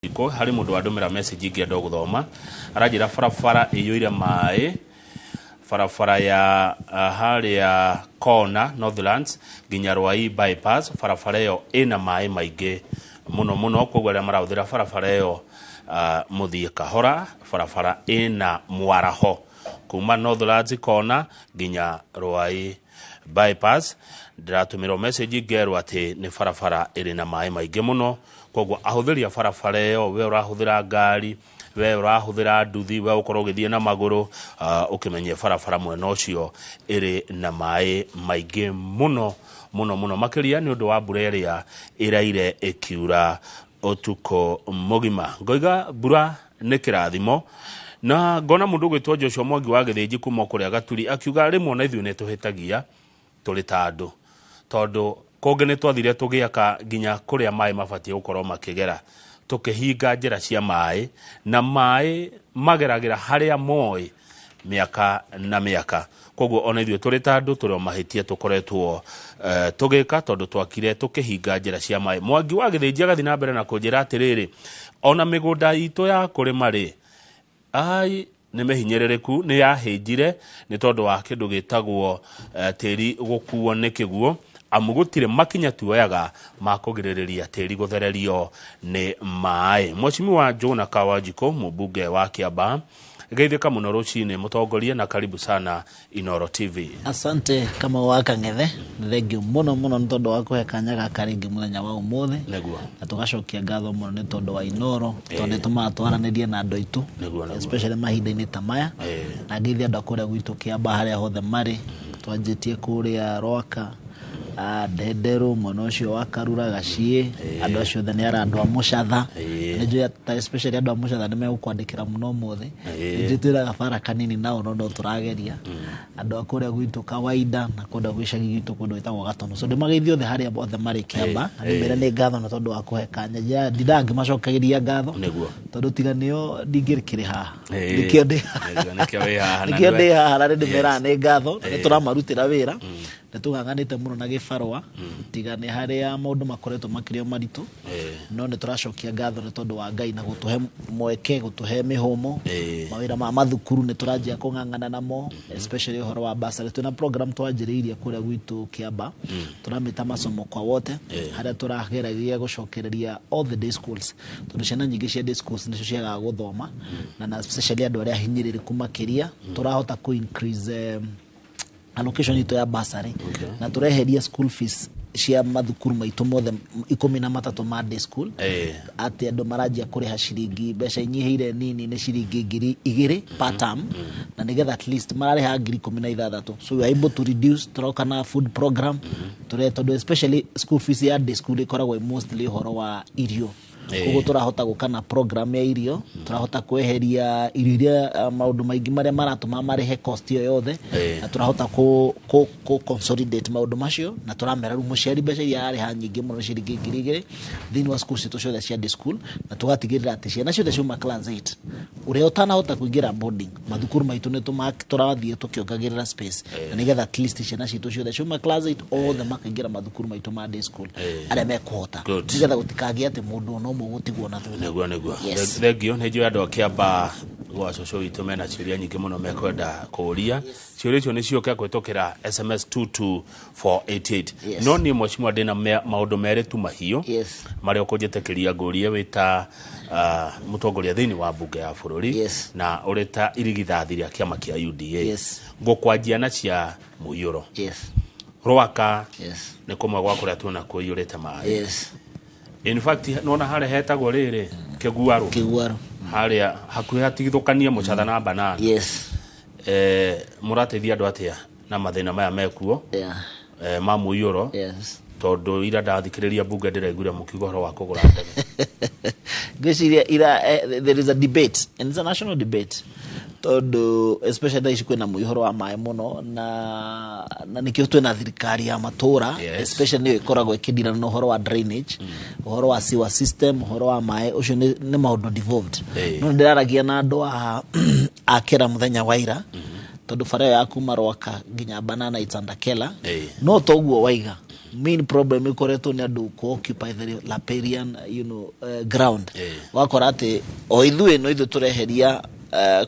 Wanjikũ. Harĩ mũndũ wandũmĩra message ingĩenda gũthoma, aranjĩra barabara ĩiyũire maĩ, barabara ya harĩa kona Northlands nginya Rwai bypass, barabara ĩyo ĩna maĩ maingĩ mũno mũno, koguo arĩa marahũthĩra barabara ĩyo mũthiĩ kahora, barabara ĩna mwaraho kuma Northlands kona nginya Rwai bypass. Ndĩratũmĩrwo message ngerwo atĩ nĩ barabara ĩrĩ na maĩ maingĩ mũno, koguo ahũthĩri a barabara ĩyo, we ũrahũthĩra ngari, we ũrahũthĩra nduthi, we ũkorwo ũgĩthiĩ na magũrũ, ũkĩmenye barabara mwena ũcio ĩrĩ na maĩ maingĩ mũno mũno mũno, makĩria nĩ ũndũ wa mbura ĩrĩa ĩraire ĩkiura ũtukũ mũgima. Ngoiga mbura nĩ kĩrathimo, na ngona mũndũ ũgwĩtwo Joshua Mwangi wa Gĩthĩnji kuma kũrĩa Gaturi akiuga rĩmwe ona ithuĩ nĩ tũhĩtagia tũrĩ ta andũ, tondũ kũngĩ nĩ twathire tũgĩaka nginya kũrĩa maĩ mabatiĩ gũkorwo makĩgera, tũkĩhinga njĩra cia maĩ, na maĩ mageragĩra harĩa moĩ mĩaka na mĩaka. Koguo ona ithuĩ tũrĩ ta andũ tũrĩ o mahĩtia tũkoretwo tũgĩka, tondũ twakire tũkĩhinga njĩra cia maĩ. Mwangi wa Gĩthĩnji agathiĩ na mbere na kũnjĩra atĩrĩrĩ, ona mĩgũnda itũ ya kũrĩma rĩ, ai nĩ mĩhinyĩrĩrĩku, nĩ yahĩnjire nĩ tondũ wa kĩndũ gĩtagwo tĩri gũkuo nĩ kĩguo, amu gũtirĩ makinya tuoyaga ma kũgirĩrĩria tĩri gũthererio nĩ maĩ. Mheshimiwa Jona Kawanjikũ, mũmbunge wa Kiambaa, geithĩka mũno rũcinĩ mũtongoria, na karibu sana Inoro TV. Asante kama wa Kang'ethe, thengiũ mũno mũno nĩ tondũ wa kũhe kanya gaka rĩngĩ mũthenya wa ũmũthĩ. Na tũgacokia ngatho mũno nĩ tondũ wa Inoro, tondũ nĩ tũmaga twaranĩrie na andũ aitũ, Nĩguo. especially mahinda-inĩ ta maya. Na ngeithia andũ a kũrĩa gwitũ Kĩamba harĩa hothe marĩ, twanjĩtie kũrĩa Rwaka, Ndenderũ, mwena ũcio wa Karura, Gaciĩ, andũ acio othe nĩ ara andũ a Mũcatha. Nĩ njũĩ ta especially andũ a Mũcatha nĩ megũkwandĩkĩra mũno ũmũthĩ. Nĩ njũĩ twĩna gabara kanini nao, no no tũrageria. Andũ a kũrĩa gwitũ Kawaida na kũndũ gĩcagi gitũ kũndũ gwĩtagwo Gatono, so ndĩmageithie othe harĩa othe marĩ Kĩamba, na ndĩmere nĩ ngatho nĩ tondũ wa kũhe kanya. Ndindaga ngĩmacokagĩria ngatho, tondũ tiga nĩo ndingĩkĩrĩ haha. Nĩkĩo ndĩ Nĩkĩo wĩ haha na nĩkĩo ndĩ haha, na nĩndĩmeraga nĩ ngatho, na nĩ tũramarutĩra wĩra, nĩ tũng'ang'anĩte mũno na gĩbarũa, tiga nĩ harĩa maũndũ makoretwo makĩrĩ o maritũ, no nĩ tũracokia ngatho nĩ tondũ wa Ngai na gũtũhe mweke, gũtũhe mĩhũmũ. Mawĩra ma mathukuru nĩ tũranjia kũng'ang'ana namo, especially ũhoro wa bursary. Twĩna program twanjĩrĩirie kũrĩa gwitũ Kĩamba, tũramĩta Masomo kwa Wote, harĩa tũrageragia gũcokereria all the day schools, tondũ ciana nyingĩ cia day schools nĩcio ciagaga gũthoma, na especially andũ arĩa ahinyĩrĩrĩku makĩria. Tũrahota kũ increase allocation itũ ya bursary, na tũreheria school fees cia mathukuru maitũ mothe 13 ma day school, atĩ andũ maranjia kũrĩha ciringi mbeca inyihĩire nini nĩ ciringi 2000 per term, na nĩgetha at least mararĩha 16,000. So we are able to reduce. Tũroka na food program tũre, tondũ especially school fees ya day school ĩkoragwo ĩ mostly ũhoro wa irio. Koguo tũrahota gũka na program ya irio, tũrahota kweheria irio iria maũndũ maingĩ marĩa maratũma marĩhe cost ĩyo yothe, na tũrahota kũ consolidate maũndũ macio, na tũramera rĩu mũciari mbeca iria ararĩha nyingĩ mũno nĩ ciringi 2000 thĩinĩ wa school citũ ciothe cia day school, na tũgatigĩrĩra atĩ ciana ciothe ciuma class 8, ũrĩa ũtanahota kũingĩra boarding, mathukuru maitũ nĩ tũrathiĩ tũkĩongagĩrĩra space, na nĩgetha at least ciana citũ ciothe ciuma class 8 othe makaingĩra mathukuru maitũ ma day school arĩa mekũhota, nĩgetha gũtikagĩe atĩ mũndũ ona ũmwe ũgũtigwo na thutha. Nĩguo. Thengio. Nĩ njũĩ andũ a Kĩamba gwa cũcũ witũ mena ciũria nyingĩ mũno mekwenda kũũria. Ciũria icio nĩ ciũke kũhĩtũkĩra SMS 22488. No niĩ mheshimiwa ndĩna maũndũ merĩ tu mahiũ marĩa ũkũnjĩtĩkĩria ngũrie wĩ ta mũtongoria thĩinĩ wa mbunge ya bũrũri, na ũrĩ ta irigithathi rĩa kĩama kĩa UDA. Ngũkwanjia na cia mũiyũro. Rwaka nĩ kũmwe gwa kũrĩa tuona kũiyũrĩte maĩ. In fact, nona harĩa hetagwo rĩrĩ Kĩguarũ. Kĩguarũ. Harĩa hakuhĩ hatigithũkanie Mũcatha na Banana. Mũrateithia andũ atĩa na mathĩna maya mekuo ma mũiyũro? Tondũ ira ndathikĩrĩria mbunge ndĩraiguire mũkiuga ũhoro wa kũgũra ndege. Ngwĩciria ira there is a debate and it's a national debate, tondũ especially thaa ici kwĩna mũihũro wa maĩ mũno, na nĩkĩo twĩna thirikari ya matũra, especially nĩyo ĩkoragwo ĩkĩndirana na ũhoro wa drainage, ũhoro wa sewer system, ũhoro wa maĩ ũcio nĩ maũndũ devolved. No ndĩraragia na andũ a Kera mũthenya wa ira, tondũ bara ĩyo ya kuma Rwaka nginya Banana, it's under Kela. No toguo waiga Main problem ĩkoretwo nĩ andũ ku occupy the riparian ground. Wakora atĩ o ithuĩ no ithuĩ tũreheria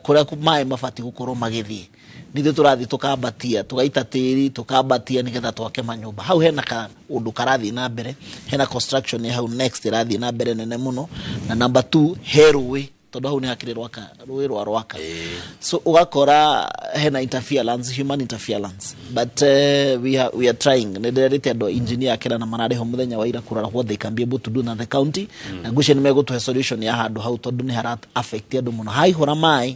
kũrĩa maĩ mabatiĩ gũkorwo magĩthiĩ, nĩ ithuĩ tũrathiĩ tũkambatia, tũgaita tĩri, tũkambatia nĩgetha twake manyũmba hau. Hena ka ũndũ karathiĩ na mbere, hena construction ĩ hau next ĩrathiĩ na mbere nene mũno. Na number two, he rũĩ, tondũ hau nĩ hakĩrĩ rwaka, rũĩ rwa Rwaka. So ũgakora hena interference, human interference, but we are trying. Nĩ ndĩrerĩte andũ engineer akĩra na mararĩ ho mũthenya wa ira kũrora what they can be able to do na the county, na ngwĩciria nĩ megũtũhe solution ya handũ hau, tondũ nĩ hara affect andũ mũno. Haihũra maĩ,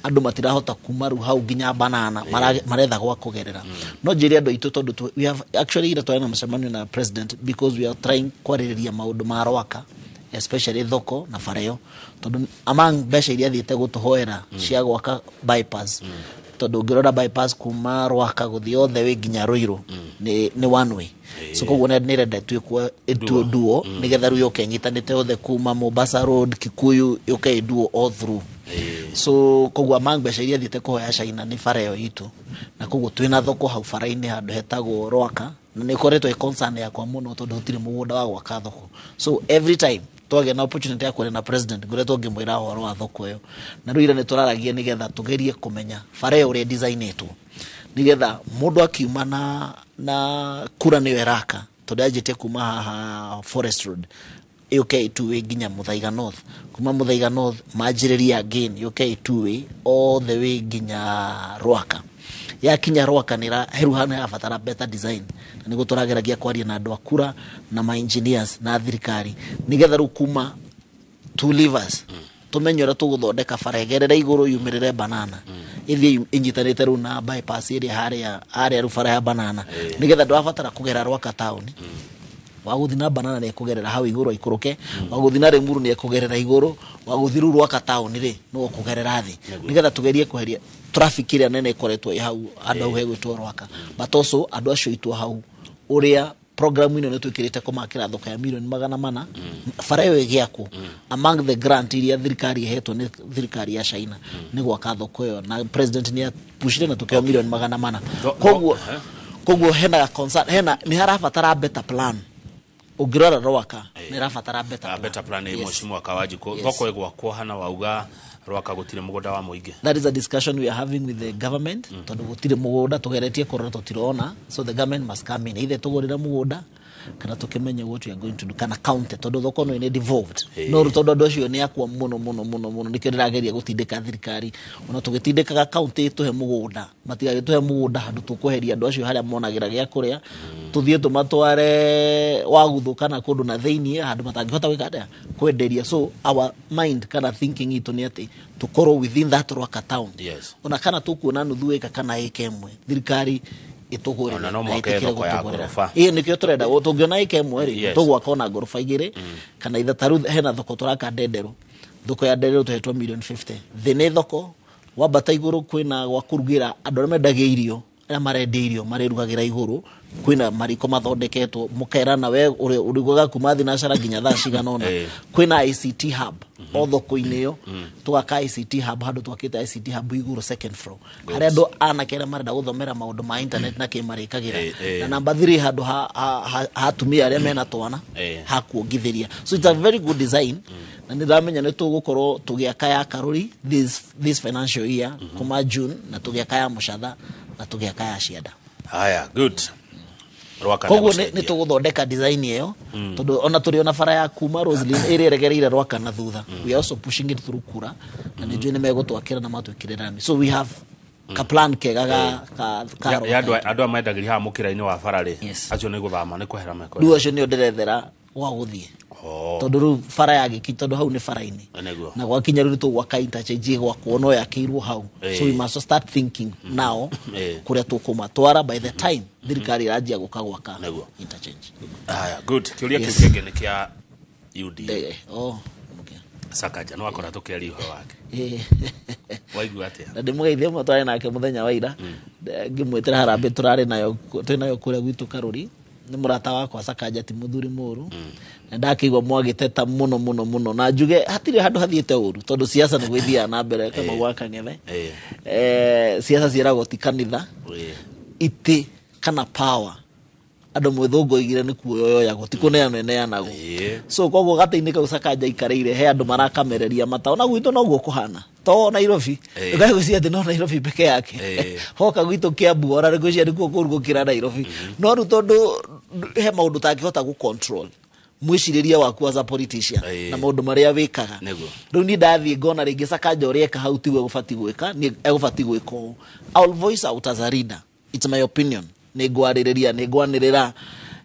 andũ matirahota kuma rĩu hau nginya Banana, maretha gwa kũgerera. No njĩre andũ aitũ, tondũ we have actually ira twarĩ na mũcemanio na president, because we are trying kwarĩrĩria maũndũ ma Rwaka, especially thoko na bara ĩyo, tondũ among mbeca iria athiĩte gũtũhoera cia gwaka bypass, tondũ ũngĩrora bypass kuma Rwaka gũthiĩ othe wĩ nginya Ruiru nĩ one way. So koguo nĩ nĩrenda ĩtuĩkwo ĩtuo duo, nĩgetha rĩu yũke ĩnyitanĩte othe kuma Mombasa Road, Kikuyu, yũke ĩ duo all through. So koguo among mbeca iria athiĩte kũhoya China nĩ bara ĩyo itũ, na koguo twĩna thoko hau bara-inĩ handũ hetagwo Rwaka, na nĩ ĩkoretwo ĩ concern yakwa mũno, tondũ gũtirĩ mũgũnda wa gwaka thoko. So every time twagĩa na opportunity ya kwaria na president, ngoretwo ngĩmwĩra ũhoro wa thoko ĩyo. Na rĩu ira nĩ tũraragia nĩgetha tũgerie kũmenya bara ĩyo ũrĩa designĩtwo, nĩgetha mũndũ akiuma na kura nĩyo ĩraka, tondũ yanjĩtie kuma haha Forest Road yũke two way nginya Muthaiga North, kuma Muthaiga North manjĩrĩrie again yũke two way all the way nginya Rwaka. Yakinya Rwaka nĩ heru hana yabatara better design, na nĩguo tũrageragia kwaria na andũ a kura na ma engineers na thirikari, nĩgetha rĩu kuma Two Rivers tumenye ũrĩa tũgũthondeka bara ĩgerere igũrũ, yumĩrĩre Banana, ĩthiĩ ĩnyitanĩte rĩu na bypass ĩrĩa harĩa harĩa rĩu bara ya Banana, nĩgetha ndũrabatara kũgera Rwaka town. Wagũthi na Banana nĩ ekũgerera hau igũrũ aikũrũke, wagũthi na Limuru nĩ ekũgerera igũrũ, wagũthi rĩu Rwaka town rĩ nĩ ũkũgerera thĩ, nĩgetha tũgerie kweheria traffic ĩrĩa nene ĩkoretwo ĩ hau handũ hau hegwĩtwo Rwaka. But also andũ acio aitũ hau, ũrĩa program ĩno nĩ twĩkĩrĩte kũmakĩra thoko ya mirioni 400, bara ĩyo ĩgĩakwo, among the grant iria thirikari ĩhetwo nĩ thirikari ya China nĩ gwaka thoko ĩyo, na president nĩ apushire na tũkĩheo mirioni 400. Koguo hena concern, hena nĩ harabatara better plan. Ũngĩrora Rwaka nĩ ĩrabatara better plan. Better plan. Yes. Mheshimiwa Kawanjikũ, Yes. thoko ĩgwakwo hana wauga Rwaka gũtirĩ mũgũnda wa mũingĩ? That is a discussion we are having with the government, tondũ gũtirĩ mũgũnda, tũgeretie kũrora tũtirona. So the government must come in, either tũgũrĩre mũgũnda kana tũkĩmenye what we are going to do, kana county, tondũ thoko ĩno nĩ devolved. No rĩu tondũ andũ acio nĩ akwa mũno mũno mũno mũno, nĩkĩo ndĩrageria gũtindĩka thirikari, ona tũgĩtindĩkaga county ĩtũhe mũgũnda, matigagĩtũhe mũgũnda handũ tũkweheria andũ acio harĩa monagĩra gĩa kũrĩa, tũthiĩ tũmatware Waguthu kana kũndũ na thĩiniĩ handũ matangĩhota gwĩka atĩa, kwenderia. So our mind kana thinking itũ nĩ atĩ tũkorwo within that Rwaka town. Ona kana tũkuona nuthu ĩka kana ĩka ĩmwe, thirikari ĩtũgũrĩre Ona no na mwake ĩtĩkĩre thoko ya gũtũgũrĩra. ngoroba. Ĩĩ, nĩkĩo tũrenda. Tũngĩona ĩka ĩmwe rĩ, tũgwaka ona ngoroba igĩrĩ kana ithatũ. Rĩu hena thoko tũraka Ndenderũ, thoko ya Ndenderũ tũhetwo mirioni 50. Thĩ nĩ thoko, wambata igũrũ kwĩna gwa kũrugĩra andũ arĩa mendagia irio, arĩa marendia irio marĩrugagĩra igũrũ, kwĩna mariko mathondeketwo, mũkerana we ũrugaga kuma thinacara nginya thaa cigana ũna. Kwĩna ICT hub o thoko-inĩ ĩyo, tũgaka ICT hub handũ twakĩte ICT hub igũrũ second floor, harĩa andũ anake arĩa marenda gũthomera maũndũ ma internet na kĩ marĩkagĩra. Na number 3, handũ ha atumia arĩa mena twana ha kuongithĩria. So it's a very good design, na nĩ ndamenya nĩ tũgũkorwo tũgĩaka ya Karuri this financial year kuma June, na tũgĩaka ya Mũcatha, na tũgĩaka ya Cianda. Haya, good. Rwaka Koguo nĩ nĩ tũgũthondeka design ĩyo, tondũ ona tũrĩ ona bara ya kuma Roslyn ĩrĩa ĩregereire Rwaka na thutha, we are also pushing it through kura, na nĩ njũĩ nĩ megũtwakĩra na matwĩkĩre rami. So we have ka plan kega ga ya Rwaka. Andũ aya mendagĩria haha mũkĩra-inĩ wa bara rĩ, acio nĩ gũthama, nĩ kwehera mekwehera? Rĩu acio nĩo ndĩrethera gwa gũthiĩ, tondũ rĩu bara ya gĩki, tondũ hau nĩ bara-inĩ. Na gwakinya rĩu tũgwaka interchange ĩgwakwo no yakĩirwo hau. So we must start thinking now kũrĩa tũkũmatwara by the time thirikari ĩranjia gũka gwaka interchange. Haya, good. Kĩũria kĩu kĩngĩ nĩ kĩa UDA. Ndege. Oh, okay. Sakaja nĩ wakora tũkĩaria ũhoro wake. Waigua atĩa? Na ndĩmũgeithie mũno, twarĩ nake mũthenya wa ira, ngĩmwĩtĩra harambĩ tũrarĩ nayo, twĩ nayo kũrĩa gwitũ Karũri. Nĩ mũrata wakwa Sakaja, ti mũthuri mũru, na ndakĩigua mwagĩteta mũno mũno mũno, na njuge hatirĩ handũ hathiĩte ũru, tondũ siasa nĩguo ithiaga na mbere kama gwa kang'ethe. Siasa ciĩragwo ti kanitha. Itĩ kana power, Andũ mwĩthũngũ oigire nĩ kuoyo yoyagwo, ti kũneanwo ĩneanagwo. So koguo gatĩ-inĩ kau Sakaja aikarĩire he andũ marakamereria mata. Ona gwitũ noguo kũhana, to Nairobi. Ndũkae gwĩciria atĩ no Nairobi peke yake. Hoka gwitũ Kiambu ona nĩ gwĩciria nĩkuo kũru gũkĩra Nairobi. No rĩu tondũ he maũndũ ũtangĩhota gũ control mwĩcirĩrie waku as a politician na maũndũ marĩa wĩkaga. Rĩu niĩ ndathiĩ ngona rĩngĩ Sakaja ũrĩa eka hau tiguo egũbatiĩ gwĩka, niĩ egũbatiĩ gwĩka ũũ. I'll voice out as a leader. It's my opinion. Nĩ ngwarĩrĩria, nĩ ngwanĩrĩra.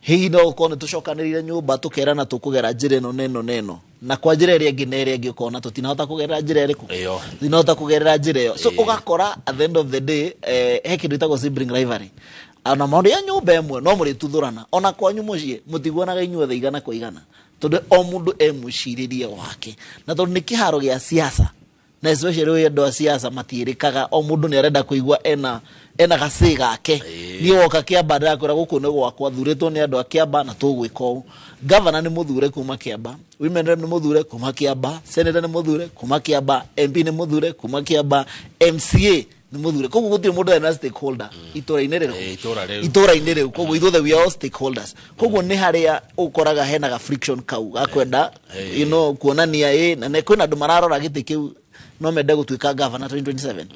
Hihi no gũkorwo nĩ tũcokanĩrĩire nyũmba tũkerana tũkũgera njĩra ĩno na ĩno na ĩno. Na kwa njĩra ĩrĩa ĩngĩ na ĩrĩa ĩngĩ ũkona tũtinahota kũgerera njĩra ĩrĩkũ? Ĩyo. Tũtinahota kũgerera njĩra ĩyo. So ũgakora at the end of the day, he kĩndũ gĩtagwo sibling rivalry. Ona maũndũ ya nyũmba ĩmwe no mũrĩtuthũrana. Ona kwanyu mũciĩ mũtiguanaga inyuothe igana kwa igana. Tondũ o mũndũ e mwĩcirĩrie wake. Na tondũ nĩ kĩharo gĩa siasa, na especially ũyũ andũ a siasa matiĩrĩkaga, o mũndũ nĩ arenda kũigua ena gacĩ gake. Niĩ woka Kĩamba ndĩrakwĩra gũkũ nĩ gwakwa, thurĩtwo nĩ andũ a Kĩamba na tũgwĩka ũũ. Governor nĩ mũthure kuma Kĩamba, women rep nĩ mũthure kuma Kĩamba, senator nĩ mũthure kuma Kĩamba, MP nĩ mũthure kuma Kĩamba, MCA nĩ mũthure. Koguo gũtirĩ mũndũ ena stakeholder itũra-inĩ rĩrĩkũ? Itũra rĩu. Itũra-inĩ rĩu. Koguo ithuothe we are all stakeholders. Koguo nĩ harĩa ũkoraga hena ga friction kau gakwenda, you know, kuonania na nĩ kwĩna andũ mararora gĩtĩ kĩu no mende gũtuĩka governor 2027.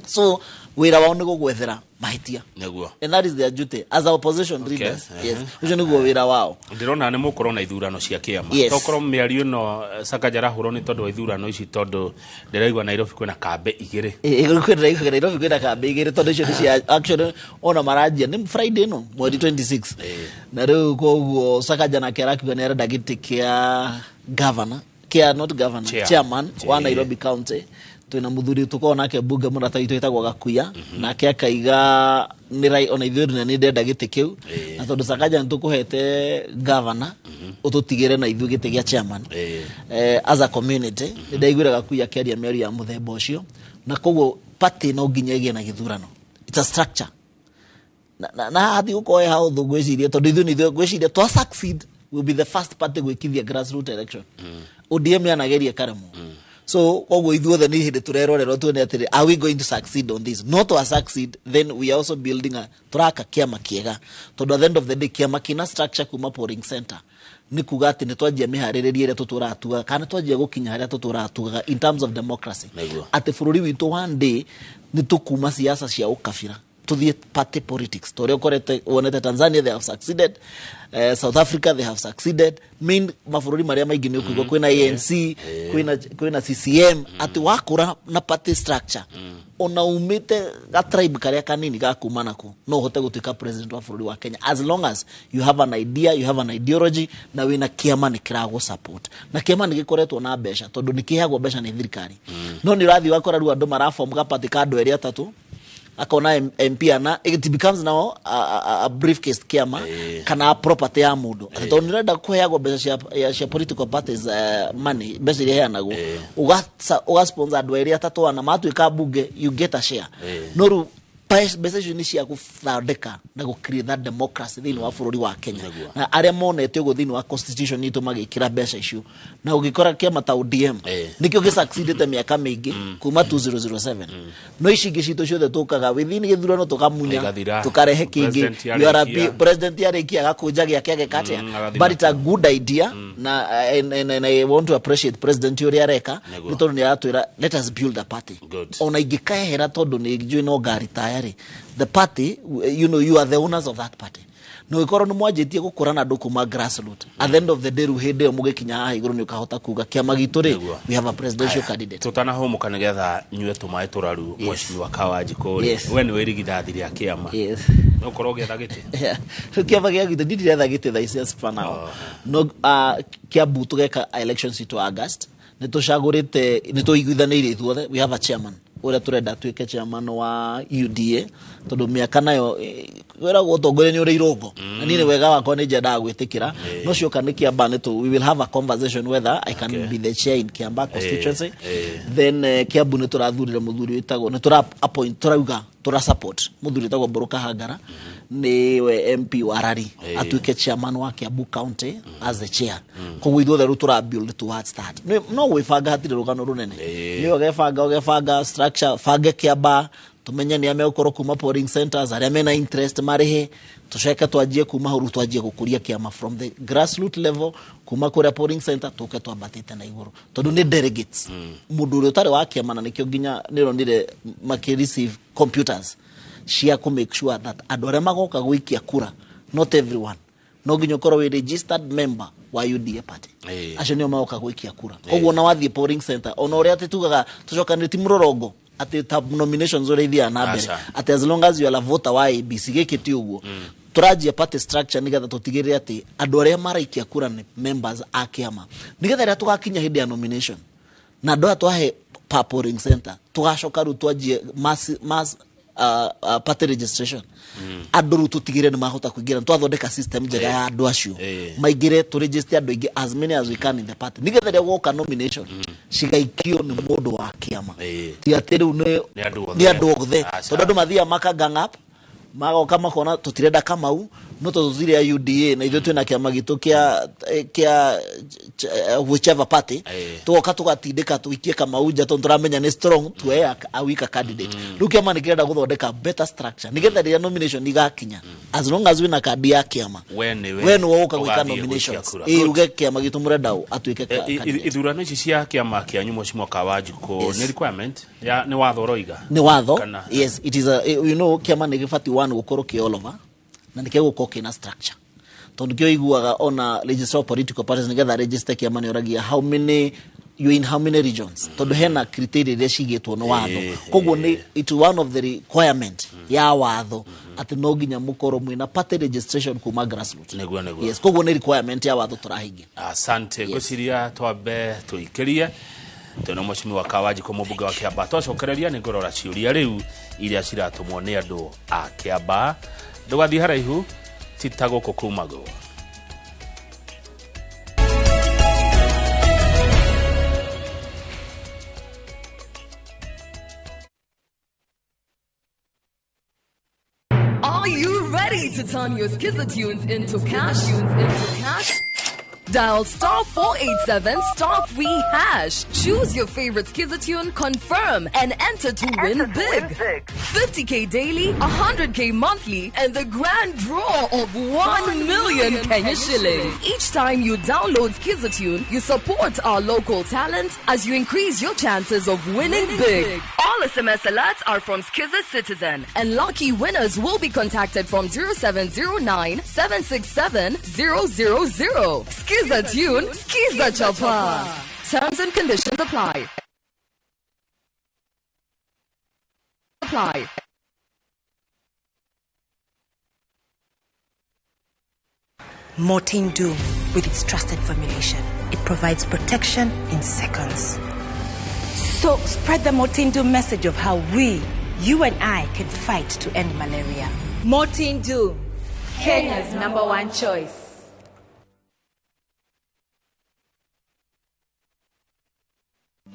So wĩra wao nĩ gũgwethera mahĩtia. And that is their duty as opposition leaders. Yes. Ũcio nĩguo wĩra wao. Ndĩrona nĩ mũkorwo na ithurano cia kĩama. Tokorwo mĩario ĩno Sakaja arahũrwo nĩ tondũ wa ithurano ici, tondũ ndĩraigua Nairobi kwĩna kambe igĩrĩ. Kwĩna Nairobi kwĩna kambe igĩrĩ, tondũ icio nĩ cia actually ona maranjia nĩ Friday ĩno mweri 26. Na rĩu koguo Sakaja nake arakiuga nĩ arenda gĩtĩ kĩa governor, kĩa not governor, Chair. chairman wa Chair. Nairobi County. Twĩna mũthuri tũkoragwo nake mbunge mũrata witũ wĩtagwo Gakuya, nake akaiga nĩ ona ithuĩ na nĩ ndenda gĩtĩ kĩu. Na tondũ Sakaja nĩ tũkũhete governor, ũtũtigĩre na ithuĩ gĩtĩ gĩa chairman. As a community, nĩ ndaiguire Gakuya akĩaria mĩario ya mũthemba ũcio, na koguo party no nginya ĩgĩe na gĩthurano. It's a structure. Na hathi gũkorwo he haũthũ ngwĩciria, tondũ ithuĩ nĩ ithuĩ ngwĩciria twa succeed will be the first party gwĩkithia grassroots election. ODM yanageria karemwo. So koguo ithuothe nĩ hĩndĩ tũrerorerwo tuone atĩrĩ, are we going to succeed on this? Not to succeed, then we are also building a tũraka kĩama kĩega, tondũ at the end of the day kĩama kĩna structure kuma polling center nĩ kuga atĩ nĩ twanjia mĩharĩrĩria ĩrĩa tũtũraga tugaga, kana nĩ twanjia gũkinya harĩa tũtũraga tugaga in terms of democracy. Atĩ bũrũri witũ one day nĩ tũkuma siasa cia ũkabira tuthiĩ party politics. Tondũ ũkorete wonete Tanzania they have succeeded, South Africa they have succeeded, main mabũrũri marĩa maingĩ nĩ ũkũigua kwĩna ANC, kwĩna CCM, atĩ wakũra na party structure ona umĩte ga tribe karĩa kanini ga kuma nako no ũhote gũtuĩka president wa bũrũri wa Kenya as long as you have an idea, you have an ideology na wĩna kĩama nĩ kĩragũ support. Na kĩama nĩ gĩkoretwo na mbeca tondũ nĩ kĩheagwo mbeca nĩ thirikari. No nĩ ũrathiĩ ũgakora rĩu andũ maraform gapatĩ ka andũ erĩ atatũ, akona MP ana, it becomes now a briefcase kĩama kana a property ya mũndũ. Atĩ tondũ nĩ ũrenda kũheagwo mbeca cia political parties, money, mbeca iria iheanagwo, ũga sponsor andũ erĩ atatũ ana matuĩka mbunge, you get a share. No rĩu mbeca icio nĩ cia gũthondeka na gũ create that democracy thĩinĩ wa bũrũri wa Kenya. Na arĩa monete ũguo thĩinĩ wa constitution itũ magĩkĩra mbeca icio, na ũgĩkora kĩama ta ODM nĩkĩo gĩsucceedĩte mĩaka mĩingĩ kuma 2007. No ici ingĩ citũ ciothe tũkaga within gĩthurano tũkamunya, Ĩgathira. tũkarehe kĩngĩ. President You are a yarĩkia. President yarĩkia agakũnja gĩake ageka atĩa. Agathiĩ But it's a nakĩo. good idea, na and I want to appreciate president ũrĩa areka, nĩ tondũ nĩ aratwĩra let us build a party. Ona ingĩkehera tondũ nĩ njũĩ no ngari tayarĩ, the party, you know, you are the owners of that party. Na ũgĩkorwo nĩ mwanjĩtie gũkũra na andũ kuma grassroots, at the end of the day rĩu hĩndĩ ĩyo mũgĩkinya haha igũrũ nĩ ũkahota kuga kĩama gitũ rĩ, we have a presidential candidate. Tũtanahũmũka nĩgetha nyue tũmaĩ tũraru, Mheshimiwa Kawanjikũ rĩ, we nĩ wĩrigithathi rĩa kĩama. No ũkorwo ũgĩetha gĩtĩ? Yeah. Rĩu kĩama gĩa gwitũ ndiretha gĩtĩ thaa ici as per now. No, Kiambu tũgeka elections itũ August, nĩ tũcagũrĩte, nĩ tũiguithanĩirie ithuothe, we have a chairman ũrĩa tũrenda atuĩke chairman wa UDA, tondũ mĩaka nayo, wĩragwo ũtongoria nĩ ũrĩ irũngo. Na niĩ nĩ wega wakwa nĩ njendaga gwĩtĩkĩra. No cioka nĩ Kiambaa nĩ we will have a conversation whether I can be the chair in Kiambaa constituency. Then Kiambu nĩ tũrathurire mũthuri wĩtagwo, nĩ tũra appoint, tũrauga tũra support mũthuri wĩtagwo Mbũrũ Kahangara, nĩwe MP wa Rari, atuĩke chairman wa Kiambu County as the chair. Koguo ithuothe rĩu tũra build towards that. No gwĩbanga hatirĩ rũgano rũnene. Nĩ ũgebanga, ũgebanga structure, bange Kiambaa, Tumenye nĩ megũkorwo kuma polling centers arĩa mena interest marĩhe, tũcoke twanjie kuma hau, rĩu twanjie gũkũria kĩama from the grassroot level, kuma kũrĩa polling center tũke twambatĩte na igũrũ, tondũ nĩ delegates. Mũndũ ũrĩa ũtarĩ wa kĩama, na nĩkĩo nginya nĩronire makĩ receive computers cia kũ make sure that andũ arĩa magoka gũikia kura, not everyone, no nginya ũkorwo wĩ registered member wa UDA party. Acio nĩo magoka gũikia kura. Koguo ona wathiĩ polling center, ona ũrĩa atĩ tugaga tũcokanĩrĩ ti mũrorongo atĩ ta nominations ũrĩa ithiaga na mbere, Aca. atĩ as long as you are a voter wa ABC, gĩkĩ ti ũguo. Tũranjia party structure nĩgetha tũtigĩrĩre atĩ andũ arĩa maraikia kura nĩ members a kĩama, nĩgetha rĩrĩa tũgakinya hĩndĩ ya nomination na andũ aya twahe per polling center, tũgacoka rĩu twanjie mass party registration. Andũ rĩu tũtigĩrĩre nĩ mahota kũingĩra, nĩ twathondeka system njega ya andũ acio maingĩre, tũ register andũ aingĩ, as many as we can in the party, nĩgetha rĩrĩa gwoka nomination cigaikio nĩ mũndũ wa kĩama, ti atĩ rĩu nĩ Nĩ andũ othe. Nĩ andũ othe. Aca. Tondũ andũ mathiaga maka gang up, magoka makona tũtirenda Kamau, no tondũ tũtirĩ a UDA na ithuĩ twĩna kĩama gitũ kĩa whichever party, tugoka tũgatindĩka tũikie Kamau nja tondũ tũramenya nĩ strong, tuoe a weaker candidate. Rĩu kĩama nĩ kĩrenda gũthondeka better structure nĩgetha rĩrĩa nomination igakinya, as long as wĩna kandi ya kĩama, We nĩwe we nĩwe ũgoka gwĩka ũgathiĩ nominations. gũikia kura. Ĩ, uge kĩama gitũ mũrenda ũ atuĩke candidate. Ithurano ici cia kĩama kĩanyu, Mheshimiwa Kawanjikũ, Yes. nĩ requirement ya nĩ watho ũroiga? Nĩ watho. Kana- Yes, it is a, you know, kĩama nĩ gĩbatiĩ one gũkorwo kĩ all over na nĩkĩo gũkorwo kĩna structure, tondũ kĩo iguaga ona register of political parties, nĩgetha register kĩama nĩ ũragia how many you in how many regions, tondũ hena criteria iria cigĩtwo nĩ watho. Koguo nĩ it one of the requirement ya watho atĩ no nginya mũkorwo mwĩna party registration kuma grassroots. Nĩguo. Yes, koguo nĩ requirement ya watho tũrahingia. Asante. Ngwĩciria twambe tũikĩrie twĩna Mheshimiwa Kawanjikũ, mũmbunge wa Kĩambaa. Twacokereria nĩ ngũrora ciũria rĩu iria ciratũmwo nĩ andũ a Kĩambaa. Ndũgathiĩ haraihu, tita gũkũ kumagwo. Are you ready to turn your Skiza tunes into cash? Into cash? Dial *487*3#. Choose your favorite Skiza tune, confirm, and enter to win big. 50K daily, 100K monthly, and the grand draw of 1 million Kenya shillings. Each time you download Skiza tune, you support our local talent as you increase your chances of winning big. All SMS alerts are from Skiza Citizen, and lucky winners will be contacted from 0709 767 000. Skiza tune, Skiza Chapa. Terms and conditions apply. Apply. Mortein Doom, with its trusted formulation, it provides protection in seconds. So spread the Mortein Doom message of how we, you and I, can fight to end malaria. Mortein Doom, Kenya's number one choice.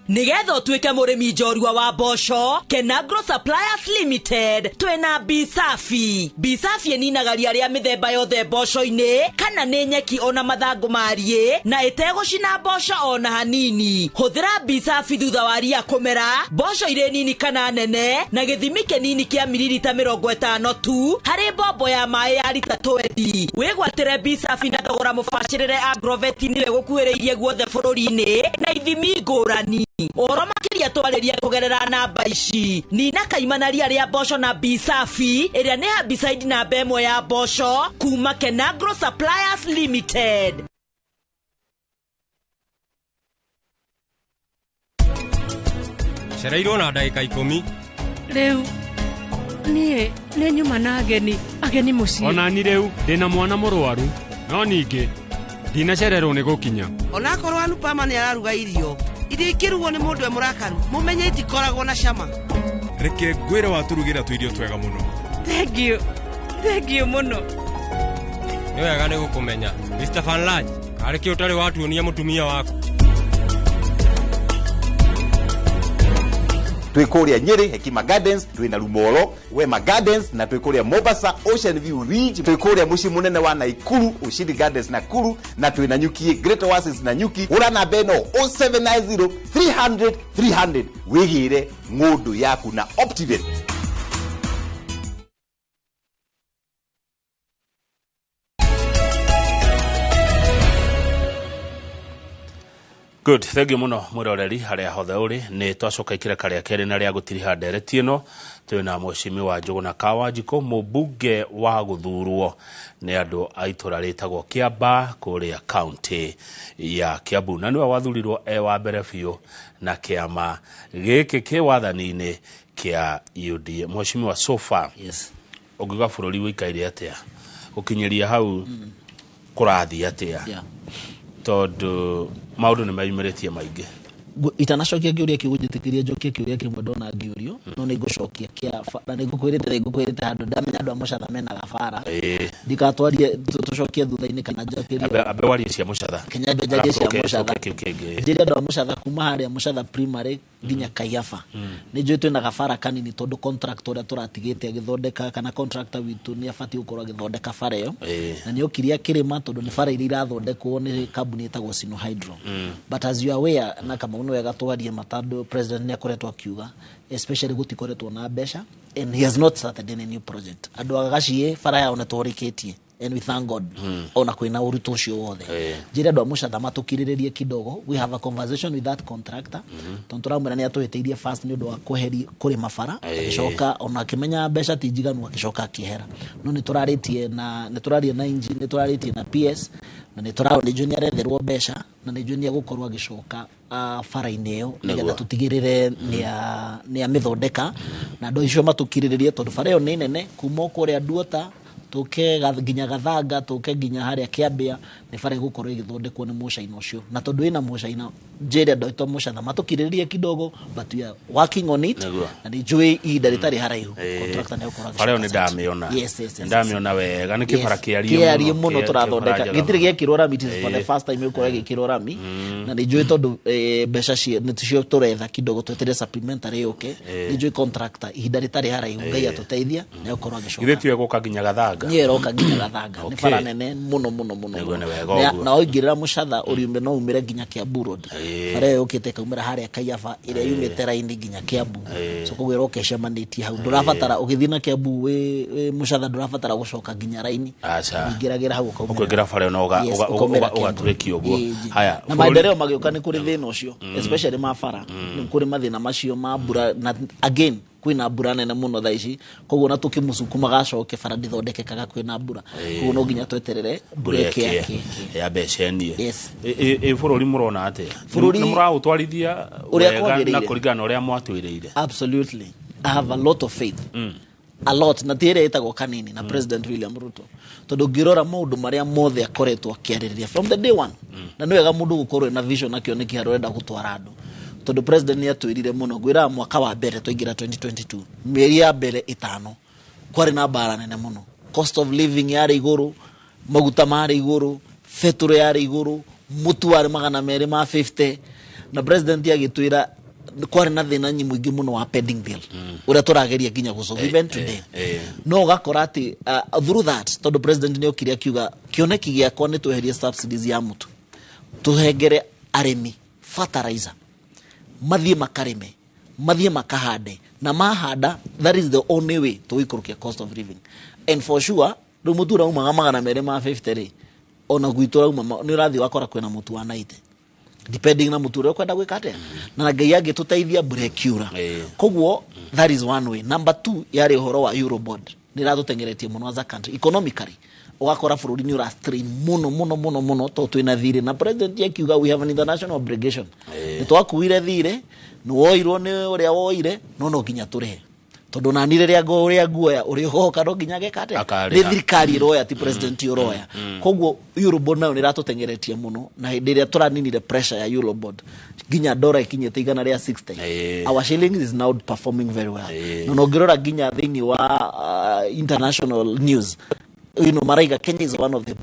Nigetha ũtuĩke mũrĩmi njorua wa mboco, Kenagro Suppliers Limited twĩna Bisafi. Bisafi ĩninaga ria rĩa mĩthemba yothe mboco-inĩ kana nĩ nyeki ona mathangũ mariĩ, na ĩtegũcina mboco ona hanini. Hũthĩra Bisafi thutha wa ria kũmera, mboco irĩ nini kana nene, na gĩthimi kĩnini kĩa miririta 50 tu harĩ mbombo ya maĩ ya rita 20. Wĩgwatĩre Bisafi na thogora mũbacĩrĩre Agrovet nĩwe gũkuhĩrĩirie guothe bũrũri-inĩ na ithimi ngũrani. Ũhoro makĩria twarĩrie kũgerera namba ici. Nina kaimana ria rĩa mboco na Bisafi ĩrĩa nĩ herbicide namba 1 ya mboco kuma Kenagro Suppliers Limited. Cereirwo na ndagĩka 10. Rĩu niĩ nĩ nyuma na ageni mũciĩ. Onani rĩu ndĩna mwana mũrwaru, no ningĩ ndinacererwo nĩ gũkinya. Onakorwo Anupama nĩ araruga irio iria ikĩrugwo nĩ mũndũ e mũrakaru, mũmenye itikoragwo na cama. Reke ngwĩre watũrugĩra tũirio twega mũno. Thank you, thank you mũno. Nĩ wega nĩ gũkũmenya Mr. Van Laj, karĩ kĩ ũtarĩ watuonia mũtumia waku? Twĩ kũrĩa Nyĩrĩ Hekima Gardens, twĩ na Rumoro Wema Gardens, na twĩ kũrĩa Mombasa Ocean View Ridge, twĩ kũrĩa mũciĩ mũnene wa Naikuru Ushindi Gardens Nakuru, na twĩ na Nyuki Great Oasis na Nyuki. Hũra namba ĩno 0790 300 300 wĩgĩre ng'ũndũ yaku na Optiven. Good, thank you muno mwiroreri haria hothe uri. Ni twacoka ikireka ria keri na ria gutiriha ndereti ino twina Mheshimiwa Njuguna Kawanjikũ, mũmbunge wa gũthurwo nĩ andũ a itũra rĩtagwo Kiambaa kũrĩa kaunti ya Kiambu, na nĩwe wathurirwo e wa mbere biũ na kĩama gĩkĩ kĩ wathani-inĩ kĩa UDA. Mheshimiwa, so far, yes, ũngiuga bũrũri ũikaire atĩa gũkinyĩria hau, kũrathiĩ atĩa? Tondũ maũndũ nĩ meyumĩrĩtie maingĩ. Itanacokia kĩũria kĩu, njĩtĩkĩrie njokie kĩũria kĩmwe ndona ngĩũrio, no nĩ ngũcokia kĩa na nĩ ngũkwĩrĩte handũ ndamenya andũ a Mũcatha mena gabara. Ndikatwarie, tũcokie thutha-inĩ kana njokerie. Ambe warie cia Mũcatha. Kenya njarie cia Alafu Mũcatha. ũke kĩu kĩngĩ. Njĩre andũ a Mũcatha kuma harĩa Mũcatha Primary nginya Kaiafa, nĩ njũĩ twĩna gabara kanini, tondũ contract ũrĩa tũratigĩte agĩthondeka, kana contractor witũ, nĩ abatiĩ gũkorwo agĩthondeka bara ĩyo, na nĩ okire akĩrĩma, tondũ nĩ bara iria irathondekwo nĩ kambuni ĩtagwo Sinohydro. But as you are aware, na Kamau, nĩ wega twarie matandũ, president nĩ akoretwo akiuga especially gũtikoretwo na mbeca, and he has not started any new project. Andũ a Gaciĩ bara yao nĩ tũrĩkĩtie, and we thank God ona kwĩna ũritũ ũcio wothe. Njĩre andũ a Mũcatha matũkirĩrĩrie kidogo. We have a conversation with that contractor, tondũ tũramwĩra nĩ atũhĩtĩirie first nĩ ũndũ wa kũheri kũrĩma bara, agĩcoka ona akĩmenya mbeca ti njiganu, agĩcoka akĩehera. No nĩ tũrarĩtie na nĩ tũraria na engine, nĩ tũrarĩtie na PS, na nĩ tũra nĩ njũĩ nĩ aretherwo mbeca, na nĩ njũĩ nĩ egũkorwo agĩcoka bara-inĩ ĩyo nĩgetha tũtigĩrĩre nĩ amĩthondeka, na andũ acio matũkirĩrĩrie, tondũ bara ĩyo nĩ nene kuma o kũrĩa Nduota tũke nginya Gathanga, tũke nginya harĩa Kĩambĩa. Nĩ bara ĩgũkorwo ĩgĩthondekwo nĩ mũcaina ũcio, na tondũ ĩna mũcaina, njĩre andũ aitũ a Mũcatha matũkirĩrĩrie kidogo, but we are working on it. Na nĩ njũĩ ihinda rĩtarĩ haraihu contractor nĩ egũkorwo Bara ĩyo nĩ agĩcoka site. ndamĩona. Yes. Nĩ ndamĩona wega, nĩ kĩbara kĩariĩ. Kĩariĩ mũno tũrathondeka, kĩbara njega gĩtirĩ mũno. gĩekĩrwo rami. It is for the first time ĩgũkorwo ĩgĩkĩrwo rami, na nĩ njũĩ tondũ mbeca nĩcio tũretha kidogo, tweterere supplementary yũke. Nĩ njũĩ contractor ihinda rĩtarĩ haraihu, Ngai atũteithia, nĩ egũkorwo agĩcoka. Githĩ tiwe gũka nginya Gathanga? Niyo ĩroka nginya Gathanga. Nĩ bara nene mũno mũno mũno Nĩguo, mũno. nĩ wega ũguo. Na waingĩrĩra Mũcatha ũriume, no umĩre nginya Kiambu Road. Bara ĩyo yũkĩte ĩkaumĩra harĩa Kaiaba, ĩrĩa yumĩte raini nginya Kiambu. So koguo ĩroka ĩcemanĩtie hau, ndũrabatara ũgĩthiĩ na Kiambu wĩ Mũcatha, ndũrabatara gũcoka nginya raini. Aca. Ũingĩragĩra hau ũkaumĩra. Ũkũingĩra bara ĩyo na Yes, ũkaumĩra Kiambu. ũgatũrĩkia ũguo. Haya, Na maendeleo magĩũka, nĩ kũrĩ thĩna ũcio, especially ma bara, nĩ kũrĩ mathĩna macio ma mbura, na again kwĩna mbura nene mũno thaa ici, koguo na tũkĩmũcuku magacoke bara ndĩthondekekaga kwĩna mbura. Koguo no nginya tweterere mbura mbura ĩkĩake. ĩkĩe ya mbecenie. Yes. Ĩ bũrũri mũrona atĩa? Bũrũri- Nĩ mũraũtwarithia Ũrĩa wega na kwagĩrĩire. kũringana na ũrĩa mwatwĩrĩire? Absolutely, I have a lot of faith, a lot, na ti ĩrĩa ĩtagwo kanini na President William Ruto, tondũ ũngĩrora maũndũ marĩa mothe akoretwo akĩarĩrĩria from the day one, na nĩ wega mũndũ gũkorwo ena vision na kĩoneki harĩa ũrenda gũtwara andũ, tondũ president nĩ atwĩrire mũno. Ngwĩraga mwaka wa mbere twaingĩra 2022, mĩeri ya mbere 5 kwarĩ na mbara nene mũno. Cost of living yarĩ igũrũ, maguta marĩ igũrũ, betũrũ yarĩ igũrũ, mũtu warĩ 250, na president agĩtwĩra kwarĩ na thĩna mũingĩ mũno wa pending bill, ũrĩa tũrageria nginya gũsolve even today. No ũgakora atĩ through that, tondũ president nĩ okire akiuga kĩoneki gĩakwa nĩ tweherie subsidies ya mũtu, tũhengere arĩmi fertilizer, mathiĩ makarĩme, mathiĩ makahande, na mahanda, that is the only way tũgũikũrũkia cost of living. And for sure, rĩu mũtu ũrĩa umaga 250 rĩ, ona gwitũ ũrauma nĩ ũrathiĩ wakora kwĩna mũtu wa 90, depending na mũtu ũrĩa ũkwenda gwĩka atĩa. Na Ngai angĩtũteithia, mbura ĩkiura. Koguo that is one way. Number two yarĩ ũhoro wa Eurobond, nĩ ĩratũtengeretie mũno as a country economically. Ũgakora bũrũri nĩ ũra strain mũno mũno mũno mũno, tondũ twĩna thirĩ, na president akiuga we have an international obligation. Nĩ twakuire thirĩ, nĩ woirwo nĩ ũrĩa woire, no nginya tũrĩhe, tondũ nani rĩrĩa ũrĩa nguoya ũrĩa ũgoka no nginya geka atĩa? Akarĩha. Nĩ thirikari ĩroya, ti president ũroya. Koguo Eurobond nayo nĩ ĩratũtengeretie mũno, na hĩndĩ ĩrĩa tũraninire pressure ya Eurobond nginya ndora ikinyĩte 160, our shilling is now performing very well. Na ũngĩrora nginya thĩinĩ wa international news, maraiga Kenya is one of the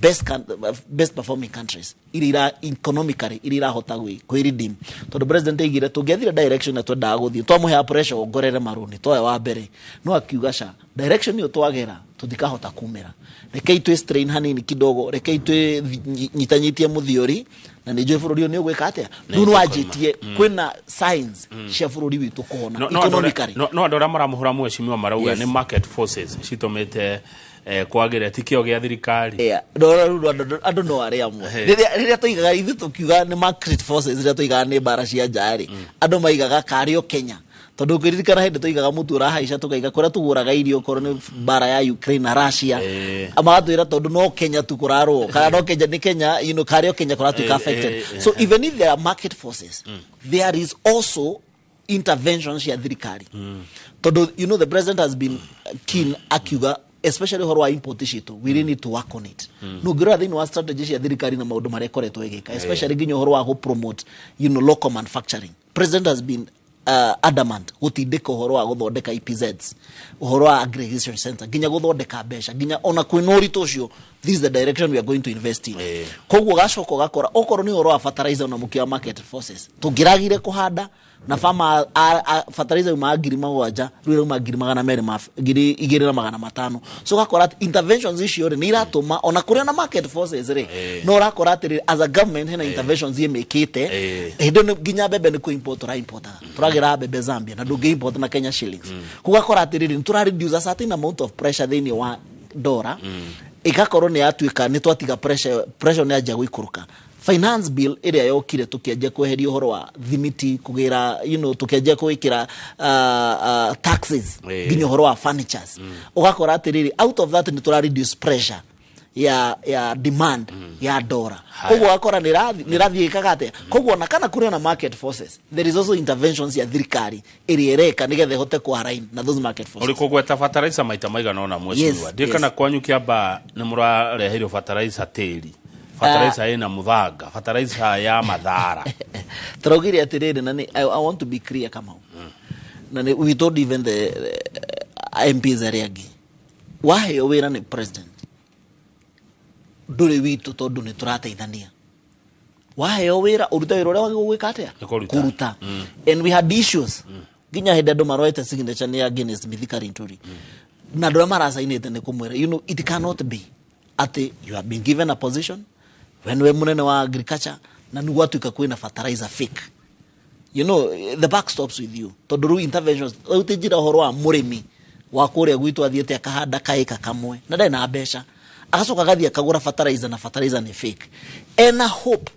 best performing countries iria ira economically iria irahota gwĩ redeem, tondũ president aigire tũngĩathire direction na twendaga gũthiĩ, twamũheaga pressure wongorere marũni twae wa mbere, no akiuga ca direction ĩyo twagera tũtikahota kumĩra, rekei twĩ strain hanini kidogo, rekei twĩ nyitanyitie mũthiori, na nĩ njũĩ bũrũri ũyũ nĩ ũgwĩka atĩa. Rĩu nĩ wanjĩtie kwĩna signs cia bũrũri witũ kũhona No andũ arĩa- economically. No andũ arĩa maramũhũra mheshimiwa marauga nĩ market forces citũmĩte Kwagĩre ti kĩo gĩa thirikari. Yeah. No, no, no, andũ no arĩa amwe rĩrĩa tũigaga ithuĩ tũkiuga nĩ market forces, rĩrĩa tũigaga nĩ mbara cia nja rĩ, andũ maigaga karĩ o Kenya, tondũ ũngĩririkana hĩndĩ tũigaga mũtu ũrahaica, tũkaiga kũrĩa tũgũraga irio okorwo nĩ mbara ya Ukraine na Russia, magatwĩra tondũ no Kenya tu kũrarwo, kana no Kenya nĩ Kenya, karĩ o Kenya kũratuĩka affected. So even if there are market forces, there is also intervention cia thirikari, tondũ the president has been keen akiuga, especially ũhoro wa import citũ, we really need to work on it. No ũngĩrora thĩinĩ wa strategy cia thirikari na maũndũ marĩa ĩkoretwo ĩgĩka, especially nginya ũhoro wa gũ promote local manufacturing, president has been adamant gũtindĩka ũhoro wa gũthondeka EPZs, ũhoro wa aggregation center, nginya gũthondeka mbeca, nginya ona kwĩna ũritũ ũcio, this is the direction we are going to invest in. Koguo ũgacoka ũgakora okorwo nĩ ũhoro wa fertilizer, ona mũkĩa wa market forces, tũngĩragire kũhanda na farmer fertilizer yumaga 7,000, rĩu ĩrauma 200,000 ma 2,500. So ũgakora atĩ interventions icio rĩ, nĩ iratũma ona kũrĩa na market forces rĩ, no ũrakora atĩrĩrĩ, as a government hena interventions ĩmĩkĩte. Hĩndĩ ĩyo nginya mbembe nĩ kũ-import tũra-importaga, tũragĩra mbembe Zambia na ndũngĩ import na Kenya shillings. Koguo ũgakora atĩrĩrĩ, nĩ tũra reduce a certain amount of pressure thĩinĩ wa dora, ĩgakorwo nĩ yatuĩka nĩ twatiga pressure nĩ yanjia gũikũrũka. Finance bill ĩrĩa yokire, tũkĩanjia kweheria ũhoro wa thimiti kũgĩra, tũkĩanjia gwĩkĩra taxes nginya ũhoro wa furnitures, ũgakora atĩrĩrĩ, out of that nĩ tũra reduce pressure ya demand ya dora. Koguo ũgakora nĩ ĩrathiĩ ĩkaga atĩa. Koguo ona kana kũrĩ na market forces, there is also interventions ya thirikari ĩrĩa ĩreka nĩgetha ĩhote kũ na those market forces. Ũrĩ kũgweta fertilizer maita maigana ũna, mheshimiwa. Ndiĩ kana kwanyu Kĩambaa nĩ mũrareheirwo fertilizer tĩri, fertilizer ĩna mũthanga, fertilizer ya mathara? Tũraugire atĩrĩrĩ, na nĩ I want to be clear, Kamau, na nĩ we told even the MPs arĩa angĩ, waheo wĩra nĩ president, ndũrĩ witũ, tondũ nĩ tũrateithania. Waheo wĩra, ũrute wĩra ũrĩa wagĩrĩirwo gwĩka atĩa? Nĩ kũruta. Kũruta. And we had issues nginya hĩndĩ andũ maroete signature nĩ against Mithika Linturi, na andũ arĩa maracainĩte nĩ kũmwĩra, it cannot be atĩ you have been given a position when we mũnene wa agriculture na nĩ gwatuĩka kwĩna fertilizer fake. The buck stops with you, tondũ rĩu interventions rĩu ti njĩra ũhoro wa mũrĩmi wa kũrĩa gwitũ athiĩte akahanda kaĩka kamwe na ndarĩ na mbeca, agacoka agathiĩ akagũra fertilizer na fertilizer nĩ fake, ena hope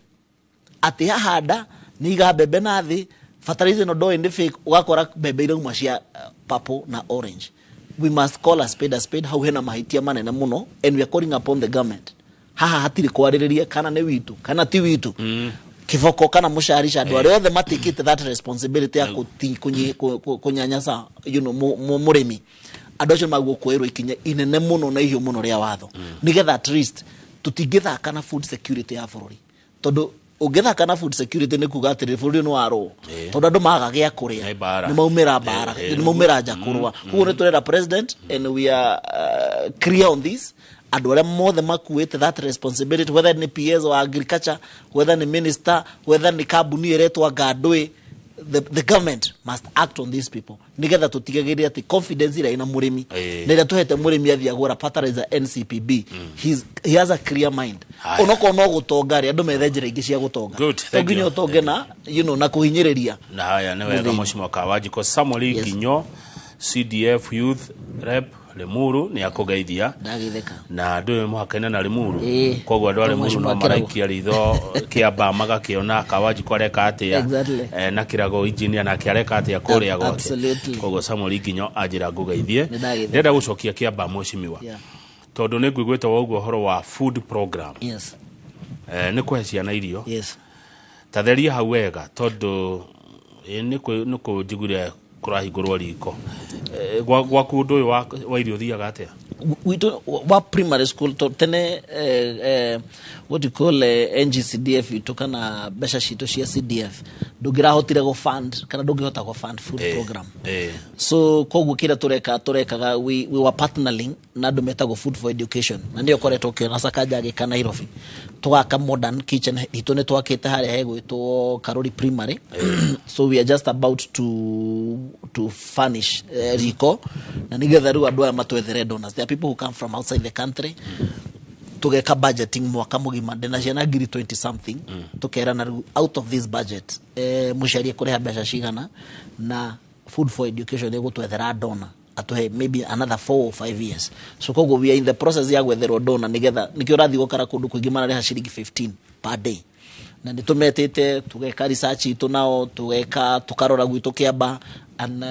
atĩ ahanda nĩ iga mbembe na thĩ, fertilizer ĩno ndoĩ nĩ fake, ũgakora mbembe irauma cia purple na orange. We must call a spade a spade. Hau hena mahĩtia manene mũno, and we are calling upon the government. Haha hatirĩ kwarĩrĩria kana nĩ witũ kana ti witũ, kĩboko kana mũcarisha, andũ arĩa othe matikĩte that responsibility ya kũnyanyasa mũrĩmi, andũ acio nĩmagwo kuoerwo ikinya inene mũno na ihiũ mũno rĩa watho, nĩgetha at least tũtingĩthaka na food security ya bũrũri, tondũ ũngĩthaka na food security nĩ kuga atĩrĩ, bũrũri ũyũ nĩ warũo, tondũ andũ maga gĩa kũrĩa Nĩ mbara. nĩ maumĩra mbara, nĩ maumĩra nja kũrũa. Koguo nĩ tũrera president, and we are clear on this, andũ arĩa mothe makuĩte that responsibility, whether nĩ PS wa agriculture, whether nĩ minister, whether nĩ kambuni ĩretwo Ngandũĩ, the government must act on these people, nigetha tũtigagĩrĩre atĩ confidence ĩrĩa ĩna mũrĩmi na ĩrĩa tũhete mũrĩmi athiĩ agũra fertilizer NCPB, he has a clear mind. Haya. Onokorwo no gũtonga rĩ, andũ methe njĩra ingĩ cia gũtonga. Good, To thank nginya you. ũtonge na na kũhinyĩrĩria Na haya nĩ wega. mũthĩni. Mheshimiwa Kawanjiko Samuel Nginyo, CDF Youth Rep Limuru, nĩ akũgeithia. Ndagĩtheka. Na andũ ĩyo mũhakaine na Limuru. Koguo andũ a No Limuru no Mheshimiwa Kĩrago. maraikia ritho Kĩamba magakĩona Kawanjiko areka atĩa. Na Kĩrago engineer nake areka atĩa kũrĩa gwake. Koguo Samuel Nginyo anjĩra ngũgeithie. Nĩ ndagĩtheka. Ndĩrenda gũcokia Kĩamba, mheshimiwa, tondũ nĩ ngũiguĩte waugua ũhoro wa food program. Nĩ kũhe ciana irio. Tatheria hau wega, tondũ nĩ kũnjiguire kũrahingũrwo riko. Gwaku ũndũ ũyũ wa irio ũthiaga atĩa? Witũ wa primary school to tene, what you call NGCDF itũ kana mbeca citũ cia CDF ndũngĩrahotire gũ fund kana ndũngĩhota gũ fund food program. So koguo kĩrĩa tũreka, tũrekaga we were partnering na andũ metagwo Food for Education, na nĩyo koretwo ũkĩona Sakaja agĩka Nairobi, tũgaka modern kitchen itũ, nĩ twakĩte harĩa hegwĩtwo Karori Primary. So we are just about to furnish riko, na nĩgetha rĩu andũ aya matwethere donors. There are people who come from outside the country. Tũgeka budgeting mwaka mũgima, ndĩna ciana ngiri 20 something, tũkerana rĩu out of this budget, mũciari ekũrĩha mbeca cigana, na Food for Education ĩgũtwethera donor. Atũhe maybe another 4 or 5 years. So koguo we are in the process ya gwetherwo donor, nigetha nikio ũrathiĩ gũkara kũndũ kũingĩ mararĩha ciringi 15 per day. Na nĩ tũmetĩte, tũgeka research itũ nao, tũgeka, tũkarora gwitũ Kĩamba, and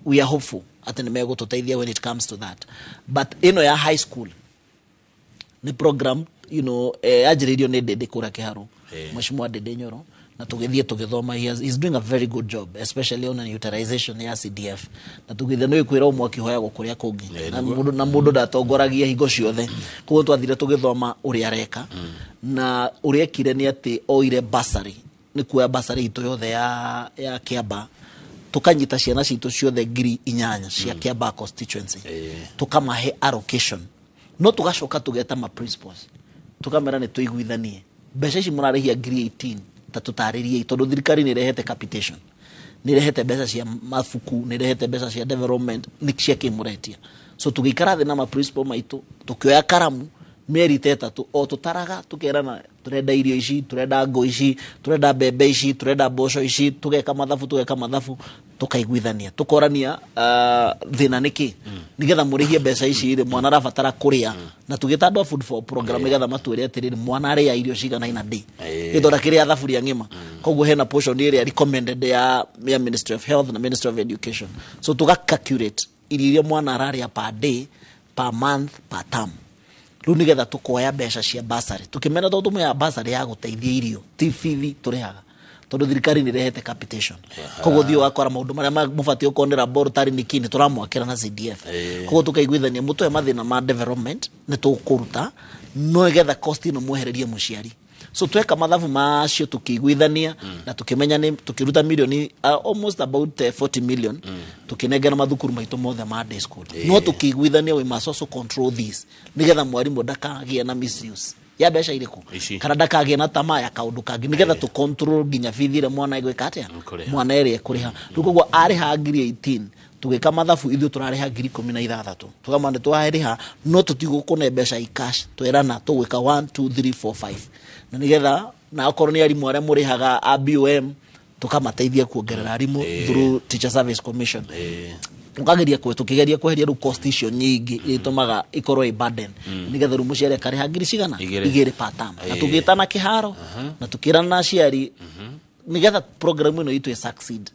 we are hopeful atĩ nĩ megũtũteithia when it comes to that. But ĩno ya high school nĩ program yanjĩrĩirio nĩ Ndĩndĩ kũrĩa Kĩharũ, Mheshimiwa Ndĩndĩ Nyoro, na tũgĩthiĩ tũgĩthoma. He's doing a very good job, especially on an utilization ya CDF. Na tũgĩthiĩ, nĩ kwĩra ũmwe akĩhoyagwo kũrĩa kũngĩ na mũndũ, na mũndũ ndatongoragia hingo ciothe. Koguo twathire tũgĩthoma ũrĩa areka, na ũrĩa ekire nĩ atĩ oire bursary, nĩ kuoya bursary itũ yothe ya Kĩamba, tukanyita ciana citũ ciothe 8,000 cia Kĩamba constituency, tukamahe allocation. No tugacoka tugeta ma principals, tukamera nĩ tũiguithanie mbeca ici mũrarĩhia 18,000, ta tũtarĩriei, tondũ thirikari nĩ ĩrehete capitation, nĩ ĩrehete mbeca cia mabuku, nĩ ĩrehete mbeca cia development, nĩ cia kĩ mũretia? So tũgĩikara thĩ na ma principal maitũ, tũkĩoya karamu, mĩeri ta 3 o tũtaraga, tũkerana tũrenda irio ici, tũrenda ngũ ici, tũrenda mbembe ici, tũrenda mboco ici, tũgeka mathabu, tũgeka mathabu, tũkaiguithania, tũkorania thĩna nĩ kĩ, nĩgetha mũrĩhie mbeca ici rĩ, mwana arabatara kũrĩa. Na tũgĩta andũ a food for program, nĩgetha matwĩre atĩrĩrĩ, mwana arĩa irio cigana ina day, gĩthora kĩrĩa thaburia ng'ima. Koguo hena portion ĩrĩa recommended ya Ministry of Health na Ministry of Education. So tũga calculate irio iria mwana ararĩa per day, per month, per term. Rĩu nĩgetha tũkoya mbeca cia bursary, tũkĩmera tondũ tũmũheaga bursary ya gũteithia irio, ti bithi tũrĩhaga, tondũ thirikari nĩ ĩrehete capitation. Koguo thiĩ ũgakora maũndũ marĩa mũbatiĩ gũkorwo nĩ laboratory nĩ kĩ, nĩ tũramwakĩra na CDF. Koguo tũkaiguithania mũtũhe mathĩna ma development nĩ tũkũruta, no nĩgetha cost ĩno mwehererie mũciari. So tweka mathabu macio, tukiguithania na tukimenya nĩ tukiruta milioni almost about 40 million, tukinengera mathukuru maitũ mothe ma day school. No tukiguithania we must also control this, nigetha mwarimũ ndakagĩe na misuse ya mbeca irĩkũ Ici. kana ndakagĩe na tamaa ya kaũndũ kangĩ, nigetha tũ control nginya bithi ĩrĩa mwana egwĩka atĩa, Kũrĩha. mwana ĩrĩa ekũrĩha. Rĩu koguo arĩha 18,000, tũgĩka mathabu ithuĩ tũrarĩha 16,000. Tũkama nĩ twarĩha, no tũtigũkũne mbeca i cash, twerana tũgwĩka 1 2 3 4 5, na nigetha na okorwo nĩ arimũ arĩa mũrĩhaga a BOM, tũkamateithia kuongerera arimũ through Teacher Service Commission. Tukageria kwe tukigeria kweheria rĩu cost icio nyingĩ iria itũmaga ikorwo ĩ burden, nigetha rĩu mũciari akarĩha ngiri cigana? 2. 2 per term. Na tũgĩtana kĩharo na tũkĩrana na aciari, nigetha program ĩno itũ ĩ succeed,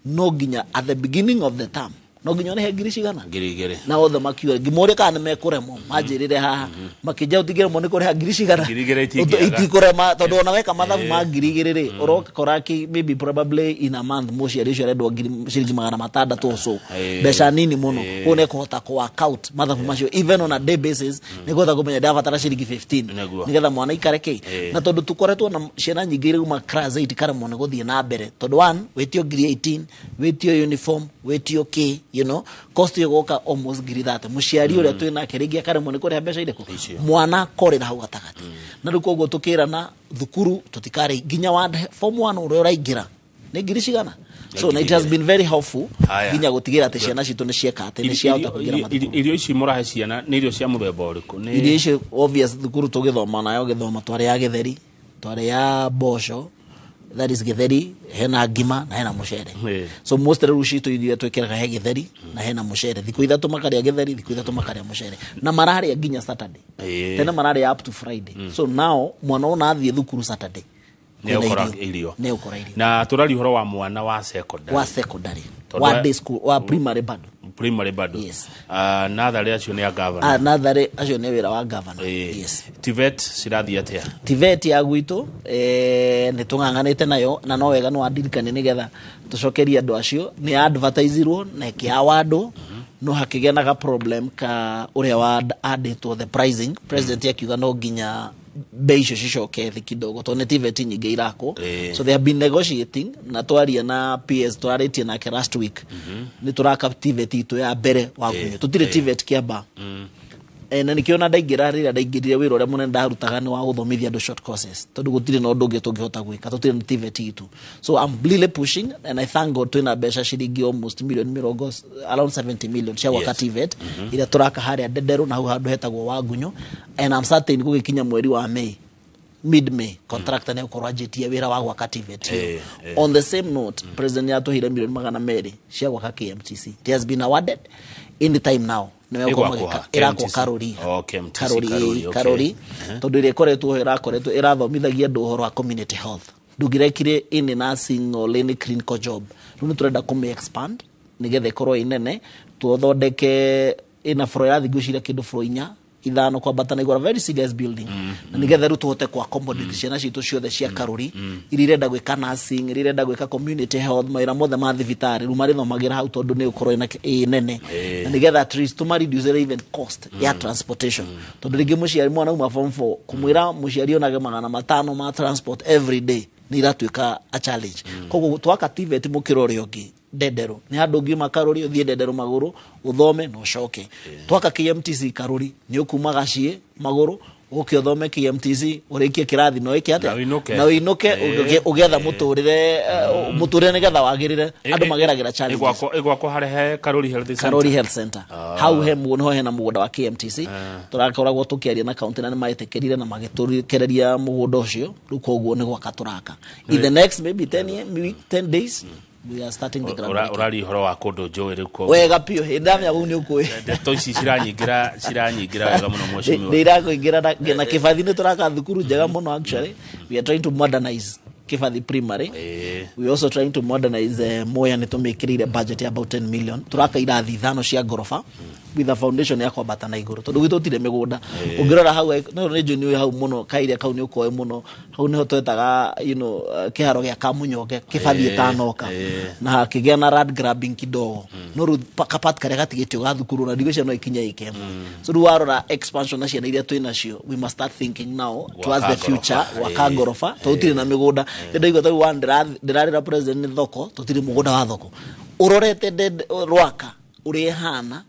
no nginya at the beginning of the term no nginya ũrĩhe ngiri cigana? 2,000. Na othe makiuga, ngĩmoria kana nĩ mekũremwo, manjĩrĩre haha makĩnja ũtingĩremwo nĩ kũrĩha ngiri cigana? 2,000 itingĩaga. Itikũrema, tondũ ona weka mathabu ma 2,000 rĩ, ũrokora kĩ maybe probably in a month mũciari ũcio arendwo ngiri ciringi 600 or so, mbeca nini mũno. Koguo nĩ ekũhota kũ work out mathabu macio even on a day basis, nĩ kũhota kũmenya ndabatara ciringi 15 nĩgetha mwana aikare kĩ. Na tondũ tũkoretwo na ciana nyingĩ iria uma class 8 karemwo nĩ gũthiĩ na mbere, tondũ one wĩtio 18,000, wĩtio uniform, wĩtio kĩ, cost ĩgoka almost 30,000. Mũciari ũrĩa twĩ nake rĩngĩ akaremwo nĩ kũrĩha mbeca irĩkũ? Icio. Mwana akorĩra hau gatagatĩ. Na rĩu koguo tũkĩrana thukuru tũtikarĩ nginya wa form 1 ũrĩa ũraingĩra nĩ ngiri cigana. So na it has been very helpful Haya. nginya gũtigĩra atĩ ciana citũ nĩ cieka atĩ nĩ ciahota kũingĩra mathukuru. Irio ici mũrahe ciana nĩ irio cia mũthemba ũrĩkũ? Nĩ Irio icio, obvious, thukuru tũgĩthoma nayo gĩthoma twarĩ ya gĩtheri, twarĩ ya mboco, that is gĩtheri, hena ngima na hena mũcere. So most rĩu citũ irio twĩkĩraga he gĩtheri na hena mũcere. Thikũ 3 makarĩa gĩtheri, thikũ 3 makarĩa mũcere, na mararĩa nginya Saturday. Tene mararĩa up to Friday. So now mwana ona athiĩ thukuru Saturday, nĩ kwĩna ũkora irio. Nĩ ũkora irio. Na tũraria ũhoro wa mwana wa secondary. Wa secondary. Tondũ Wa day school, wa primary bado. Primary bado. Yes. Natharĩ acio nĩ a governor. Ah, natharĩ acio nĩ wĩra wa governor. Yes. TVET cirathiĩ atĩa? TVET ya gwitũ nĩ tũng'ang'anĩte nayo, na no wega no wandirikanie nĩgetha tũcokerie andũ acio. Nĩ advertisirwo na ĩkĩawardwo, no hakĩgĩa na ga problem ka ũrĩa wa andĩtwo the pricing. President akiuga no nginya bei icio cicoke thĩ kidogo, tondũ nĩ TVET nyingĩ irakwo. So they have been negotiating, na twaria na PS, twarĩtie nake last week, nĩ tũraka TVET itũ ya mbere wa Ngunyo. Tũtirĩ TVET Kĩamba. Na nĩkĩo ndaingĩra, rĩrĩa ndaingĩrire wĩra ũrĩa mũnene ndarutaga nĩ wa gũthomithia andũ short courses, tondũ gũtirĩ na ũndũ ũngĩ tũngĩhota gwĩka, tũtirĩ na TVET itũ. So I'm really pushing, and I thank God twĩna mbeca ciringi almost million mĩrongo, around 70 million cia gwaka TVET iria tũraka harĩa Ndenderũ na hau handũ hetagwo Wangunyo, and I'm certain gũgĩkinya mweri wa May Mid May contractor nĩ egũkorwo anjĩtie wĩra wa gwaka TVET ĩyo. On the same note, president nĩ atũheire mirioni 200 cia gwaka KMTC. It has been awarded any time now. Nĩ megũkorwo Ĩgwakwo magĩka ha? ĩrakwo KMTC? Karori. Oh, KMTC Karori. Karori, okay. Karori, tondũ ĩrĩa ĩkoretwo ĩrakoretwo ĩrathomithagia andũ ũhoro wa community health, ndũngĩrekire any nursing or any clinical job. Rĩu nĩ tũrenda kũmĩ expand nĩgetha ĩkorwo ĩ nene, tũthondeke ĩna floor ya ngwĩciria kĩndũ floor inya, ithano kwambata na igũrũ, very serious building, na nĩgetha rĩu tũhote ku accommodate ciana citũ ciothe cia Karori iria irenda gwĩka nursing, iria irenda gwĩka community health, mawĩra mothe ma thibitarĩ rĩu marĩthomagĩra hau, tondũ nĩ ũkorwo ĩna ĩ nene, na nĩgetha at least tũma reduce even cost ya transportation, tondũ rĩngĩ mũciari mwana uma form 4 kũmwĩra mũciari onage 500 ma transport every day nĩ iratuĩka a challenge. Koguo twaka TVET mũkĩra ũrĩa ũngĩ Ndenderũ, nĩ handũ ũngiuma Karũri ũthiĩ Ndenderũ magũrũ, ũthome na ũcoke. Twaka KMTC Karũri, nĩ ũkuma gaciĩ magũrũ ũke ũthome KMTC, ũrĩkie kĩrathi na ũĩke atĩa? Na ũinũke. Na ũinũke. Ũgĩetha mũtũrĩre nĩgetha wagĩrĩre. Andũ mageragĩra challenges. Ĩgwakwo harĩa he Karori Health Center? Karori Health Center. Hau he mũgũnda, niho hena mũgũnda wa KMTC. Tũrakoragwo tũkĩaria na county na nĩ maĩtĩkĩrire na magĩtũrekereria mũgũnda ũcio. Rĩu koguo nĩ gwaka tũraka. In the next maybe 10 year, maybe 10 days we are starting the ground breaking. Ũraria ũhoro wa kũndũ njũĩ rĩu koguo. Wega biũ, hĩndĩ ndamenya kũu nĩ ũkũĩ. Ndeto ici ciranyingĩra wega mũno, mheshimiwa. Nĩ irakũingĩra na Kĩbathi nĩ tũraka thukuru njega mũno. Actually, we are trying to modernize Kĩbathi Primary. We are also trying to modernize Moya, nĩ tũmĩkĩrĩire budget ya about 10 million. Tũraka irathi ithano cia ngoroba with a foundation ya kwambata na igũrũ, tondũ gwitũ gũtirĩ mĩgũnda. Ũngĩrora hau, no nĩ njũĩ nĩ ũĩ hau mũno, kairia kau nĩ ũkoĩ mũno. Hau nĩho twetaga kĩharo gĩa Kamunyonge Kĩbathi ĩtanoka na hakĩgĩa na land grabbing kidogo, no rĩu kapat karĩa gatigĩtio ga thukuru na ndigwĩciria no ikinye ĩka ĩmwe. So rĩu warora expansion na ciana iria twĩ nacio, we must start thinking now towards the ngoroba. future, gwaka ngoroba, tondũ tũtirĩ na mĩgũnda. Ndaigua tarĩu wa ndĩrarĩra president nĩ thoko, tũtirĩ mũgũnda wa thoko ũrorete Rwaka ũrĩa ĩhana